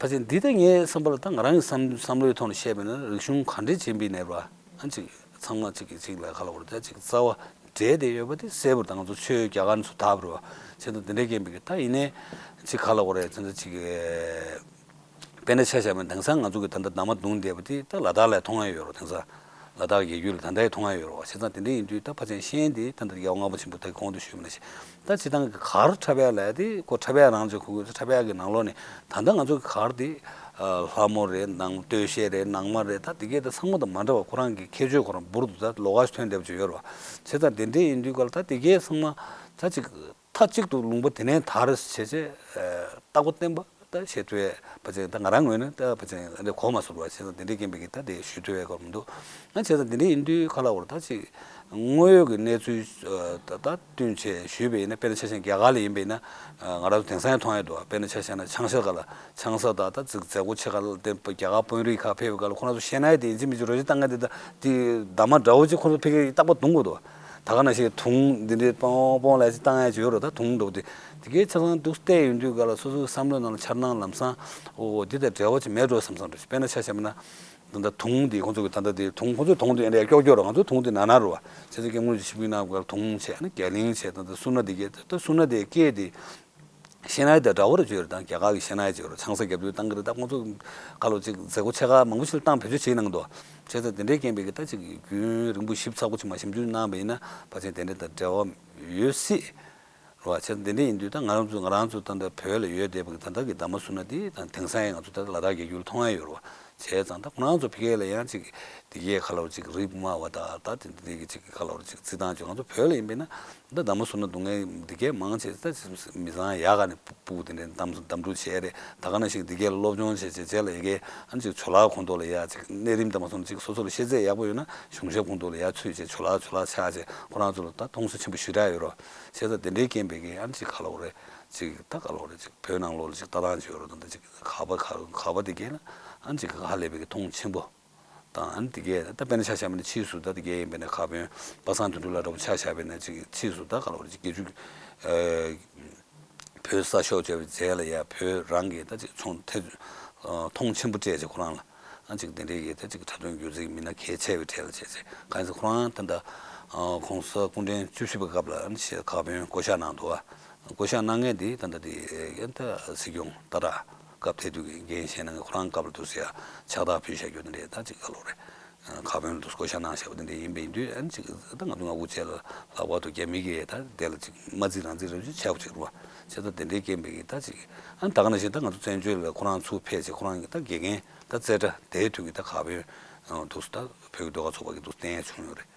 ཕལ་ཆེར་འདི་ལྟ་ངའི་བསམ་པ་ལ་ད་ང་རང་གི་བསམ་བསམ་བློའི་ཐོག་ནས་བཤད་པ་ཡིན་ན་རིག་གཞུང་ག་འདྲས་ཅན་པའི་ནས་ར་ཨ་ཅིག་ཚང་མ་ཅིག་གིས་ཅིག་ལ་ག་ལ་བར་ད་ཅིག་རྩ་བ་འབྲེལ་བསྡད་ཡོད་པ་དེ་གསལ་པོར་ད་ང་ཚོ་ཆོས་རྒྱ་གར་ནས་ཚུར་དར་བ་རེད་བ། བྱས་ཙང་དེ་འདྲའི་རྐྱེན་པས་ཀྱི་ད་ཡིན་ནའི་ཅིག་ག་ལ་བར་ཡ་ཚན་ཚ་ཅིག་དཔེར་ན་ཆ་བཞག་པ་ན་དེང་སང་ང་ཚོ་གི་ད་ལྟ་ནང་མ་བརྡུངས་བསྡད་པ་དེ་ད་ལ་དྭགས་ལ་མཐོང་ཡ་ཡོད་རེད། དེང་སང་ལ་དྭགས་རྒྱལ་རྒྱུད་ལ་ད་ལྟ་ཡང་མཐོང་ཡ་ཡོད་རེད་བ། བྱས་ཙང་དེ་འདྲ་ཡིན་དུས་ད་ཕལ་ཆེར་ཤེས་ཡོན་དེ་ད་ལྟ་རྒྱལ་བ་ལྔ་པ་ཆེན་པོ་ད་གོང་དུ་ཞུས་པ་ནང་བཞིན་ད་སྤྱིར་བཏང་གི་གར་འཁྲབ་ཡ་ལ་དེ་ཁོ་འཁྲབ་ཡ་རང་ཚོའི་གོ་དགོས་འཁྲབ་ཡ་གི་ནང་ལོགས་ནས་ད་ལྟ་ང་ཚོ་གི་གར་དེ་ལྷ་མོ་རེད། ནང་སྟོད་གཞས་རེད། ནང་མ་རེད། ད་དེ་གས་ད་ཚང་མ་དང་མ་འདྲ་བ་ཁོ་རང་གི་ཁྱད་ཆོས་ཁོ་རང་འབུར་དུ་ད་ལོགས་ཀ་ཞིག་ཐོན་བསྡད་པ་ཅིག་ཡོད་རེད་བ། བྱས་ཙང་དེ་འདྲ་ཡིན་དུས་ག་ལ་ད་དེ་གས་ཚང་མ་ད་ཅིག་མཐའ་གཅིག་ཏུ་ལུང་པ་དེ་ནས་དར་བྱས་བྱས། རྟག་པ་བརྟན་པ་ད་བྱེད་ཐུབ་པའི་ཕལ་ཆེར་ད་ང་རང་ངོས་ནས་ད་ཕལ་ཆེར་འདི་གོ་མ་སོང་བ་བྱས་ཙང་དེ་འདྲའི་རྐྱེན་པས་ཀྱི་ད་དེ་ཞུ་ཐུབ་པའི་སྐོར་མི་འདུག་ང་བྱས་ཙང་དེ་འདྲ་ཡིན་དུས་ག་ལ་བར་ད་ཅིག་དངོས་ཡོད་ཀྱི་གནས་ཚུལ་ད་བསྟུན་བྱས་ཞུས་པ་ཡིན་ན། དཔེར་ན་ཆ་བཞག་རྒྱ་གར་ལ་ཡིན་པ་ཡིན་ན་ང་རང་ཚོ་དེང་སང་ཡང་མཐོང་ཡ་འདུག་དཔེར་ན་ཆ་བཞག་ན་ཆང་ས་ག་ལ་ཆང་ས་དང་ད་ཅིག་མཛད་སྒོ་ཆེ་ག་ལ་བརྟེན་པ་རྒྱ་གར་དཔོན་རིགས་ཁག་ཕེབས་པའི་སྐབས་ལ་ཁོ་རང་ཚོ་ཤེས་ན་ཡ་དེ་ཡིན་གཅིག་མིན་གཅིག་རོལ་ཆ་བཏང་མཁན་དེ་ད་དེ་འདབ་མ་འདྲ་བོ་ཅིག་ཁོ་ཚོ་ཕ་གིར་རྟག་པར་རྡུང་དགོས་འདུག་ད་ག་ནང་བཞིན་དུང་འདི་འདྲའི་པོང་པོང་ལ་ཅིག་བཏང་ཡ་ཅིག་ཡོད་རེད། ད་དུང་འདྲ་བོ་དེ་དེ་གའི་ཆ་ཚང་འདུག་བལྟས་ཡོང་དུས་ག་ལ་སོ་སོའི་བསམ་བློའི་ནང་ལ་འཆར་སྣང་ལམ་སང་ཨོ་འདི་དང་འབྲེལ་བ་ཅིག་མེད་འགྲོ་བསམ་བསམ་འདྲ་ཞིག་དཔེར་ན་ཆ་བཞག་པ་ན་ད་ལྟ་དུང་འདི་ཁོ་ཚོ་གི་ད་ལྟ་འདི་དུང་ཁོ་ཚོའི་དུང་འདི་ཨེ་འདྲ་ཀྱོག་ཀྱོག་རེད། ང་ཚོའི་དུང་འདི་ནར་ནར་རེད་བ། བྱས་ཙང་སྐྱབས་མགོན་ཆེན་པོའི་ནང་ག་ལ་དུང་བྱས། ཨ་ནི་རྒྱ་གླིང་བྱས། ད་ལྟ་སུ་ན་འདི་གའི་ད་སུ་ན་དེ་སྐད་དེ་ཤེས་ན་ཡ་དང་འདྲ་བོ་རེ་བརྗོད་རེད། ད་རྒྱ་གར་གི་ཤེས་ན་ཡ་བརྗོད་རེད། ཆང་ས་རྒྱབ་དུས་བཏང་གི་རེད། ད་ཁོང་ཚོ་ཁ་ལོ་ཅིག་མཛད་སྒོ་ཆེ་ཁག་མང་པོ་ཞིག་བཏང་བེད་སྤྱོད་བྱེད་གནང་འདུག་བྱས་ཙང་དེ་འདྲའི་རྐྱེན་པས་ཀྱི་ད་ཅིག་རྒྱུན་རིང་པོ་ཞིབ་ཚགས་པོ་ཅིག་མ་ཞིབ་འཇུག་གནང་བ་ཡིན་ན་ཕལ་ཆེར་དེ་འདྲ་དང་འབྲེལ་བ་ཡོད་སྲིད་རེད་བ། བྱས་ཙང་དེ་འདྲ་ཡིན་དུས་ད་ང་རང་ཚོ་ང་རང་ཚོ་ད་ལྟ་བོད་ལ་ཡོད་བསྡད་པ་གི་ད་ལྟ་གི་འདབ་མ་སུ་ན་དེ་ད་དེང་སང་ཡང་ང་ཚོ་ད་ལ་དྭགས་རྒྱལ་རྒྱུད་ལ་མཐོང་ཡ་ཡོད་རེད་བ། བྱས་ཙང་ད་ཁོ་རང་ཚོ་ཕ་གི་ལ་ཡང་ཅིག་དེ་གའི་ཁ་ལོ་ཅིག་རིགས་དམའ་བ་དང་ད་དེ་འདྲ་གི་ཅིག་ཁ་ལོ་ཅིག་རྩིས་སྟངས་ཅིག་ང་ཚོ་བོད་ལ་ཡིན་པས་ན། ད་འདབ་མ་སུ་ན་སྡུག་བསྔལ་འདི་གས་མང་ཆེ་ད་མི་ཚང་ཡག་ག་ནས་སྤུ་སྤུ་དེ་འདྲའི་འདམ་འདམ་འཁྲུག་བྱས་རེད། ད་ག་ནང་བཞིན་འདི་གས་སློབ་སྦྱོང་བྱས་བྱས་བྱས་ལ་ཡ་གས་ཨ་ནི་ཅིག་ཇོ་ལགས་ཁོང་ཚོ་ལ་ཡ་ཅིག་གནས་རིམ་དང་མ་སོང་ཅིག་སོ་སོ་ལ་ཤེས་ཚད་ཡག་པོ་ཡོད་ན་གཞུང་ཞབས་ཁོང་ཚོ་ལ་ཡ་ཚུད་བྱས་ཇོ་ལགས་ཇོ་ལགས་ཆགས་བྱས་ཁོ་རང་ཚོ་ལ་ད་མཐོང་ས་ཆེན་པོ་ཞེ་དྲག་ཡོད་རེད། བྱས་ཙང་དེ་འདྲའི་རྐྱེན་པས་གས་ཨ་ནི་ཅིག་ག་ལ་བ་རེད། ཅིག་ད་ག་ལ་བ་རེད། ཅིག་བོད་ནང་ལོགས་ལ་ཅིག་ལྟ་སྟངས་ཅིག་ཡོད་རེད། ད་ད་ཅིག་ག་པ་ག་ག་པ་དེ་གས་ལ་ཨ་ནི་ཅིག་ཧ་ལས་པའི་གི་མཐོང་ཆེན་པོ། དང་ཨ་ནི་དེ་གས་ད་དཔེར་ན་ཆ་བཞག་པ་ན་ཕྱིས་སུ་ད་དེ་གས་ཡིན་པས་ན་ག་བོན་པ་སངས་དོན་གྲུབ་ལགས་འདྲ་པོ་ཆ་བཞག་པས་ན་ཅིག་ཕྱིས་སུ་ད་ག་ལ་བར་ཅིག་དགེ་བཅུ་ཨ་བོད་ས་ཤོག་བྱས་པའི་རྗེས་ལ་ཡ་བོད་རང་གི་ད་ཅིག་ཚོང་ཐེ་ཨ་མཐོང་ཆེན་པོ་སྤྲད་ཅིག་ཁོ་རང་ལ་ཨ་ཅིག་དེ་འདྲའི་གི་ད་ཅིག་ཁྲ་ཐོན་སྒྱུ་རྩལ་གྱི་མི་སྣ་གལ་ཆེ་བའི་གྲས་ལ་བྱས་ཚེ་གང་ཡིན་ཟེར་ཁོ་རང་ད་ད་ཨ་གོང་ས་སྐུ་ཕྲེང་བཅུ་བཞི་པའི་སྐབས་ལ་ཨ་ནི་ཞེས་ག་བོན་བསྐོ་བཞག་གནང་འདུག་བ། བསྐོ་བཞག་གནང་མཁན་དེ་ད་ལྟ་དེ་ད་སྲིད་སྐྱོང་ཏཱ་ལའི་སྐབས་དེ་དུས་ཀྱི་འགན་བཞེས་གནང་མཁན་ཁོ་རང་སྐབས་ལ་དུས་སུ་ཡ་ཕྱག་རྟགས་ཕུལ་བཞག་རྒྱུ་དེ་འདྲས་ད་ཅིག་ག་ལོ་རེད། ཁ་བོན་ལ་དུས་བསྐོ་བཞག་གནང་བཞག་པ་དེ་འདྲས་ཡིན་པ་ཡིན་དུས་ཨ་ནི་ཅིག་ད་ང་ཚོ་ང་དགུ་བཅས་ལ་ལྷག་པར་དུ་རྒྱ་མི་གིས་ད་དེ་ལ་ཅིག་མ་རྩིས་རང་རྩིས་རབ་ཅིག་བྱས་པ་ཅིག་རེད་བ། བྱས་ཙང་དེ་འདྲའི་རྐྱེན་པས་ཀྱི་ད་ཅིག་ཨ་ནི་ད་ག་ནང་བཞིན་ད་ང་ཚོ་བཙན་བྱོལ་ལ་ཁོ་རང་ཚུར་ཕེབས་བྱས་ཁོ་རང་གི་ད་དགེ་རྒན་ད་རྩེ་གྲ་དེའི་དུས་ཀྱི་ད་ཁ་བོན་དུས་སུ་ད་བོད་ཀྱི་ཟློས་གར་ཚོགས་པ་གི་དུས་བསྟན་ཡ་བྱུང་ཡོད་རེད།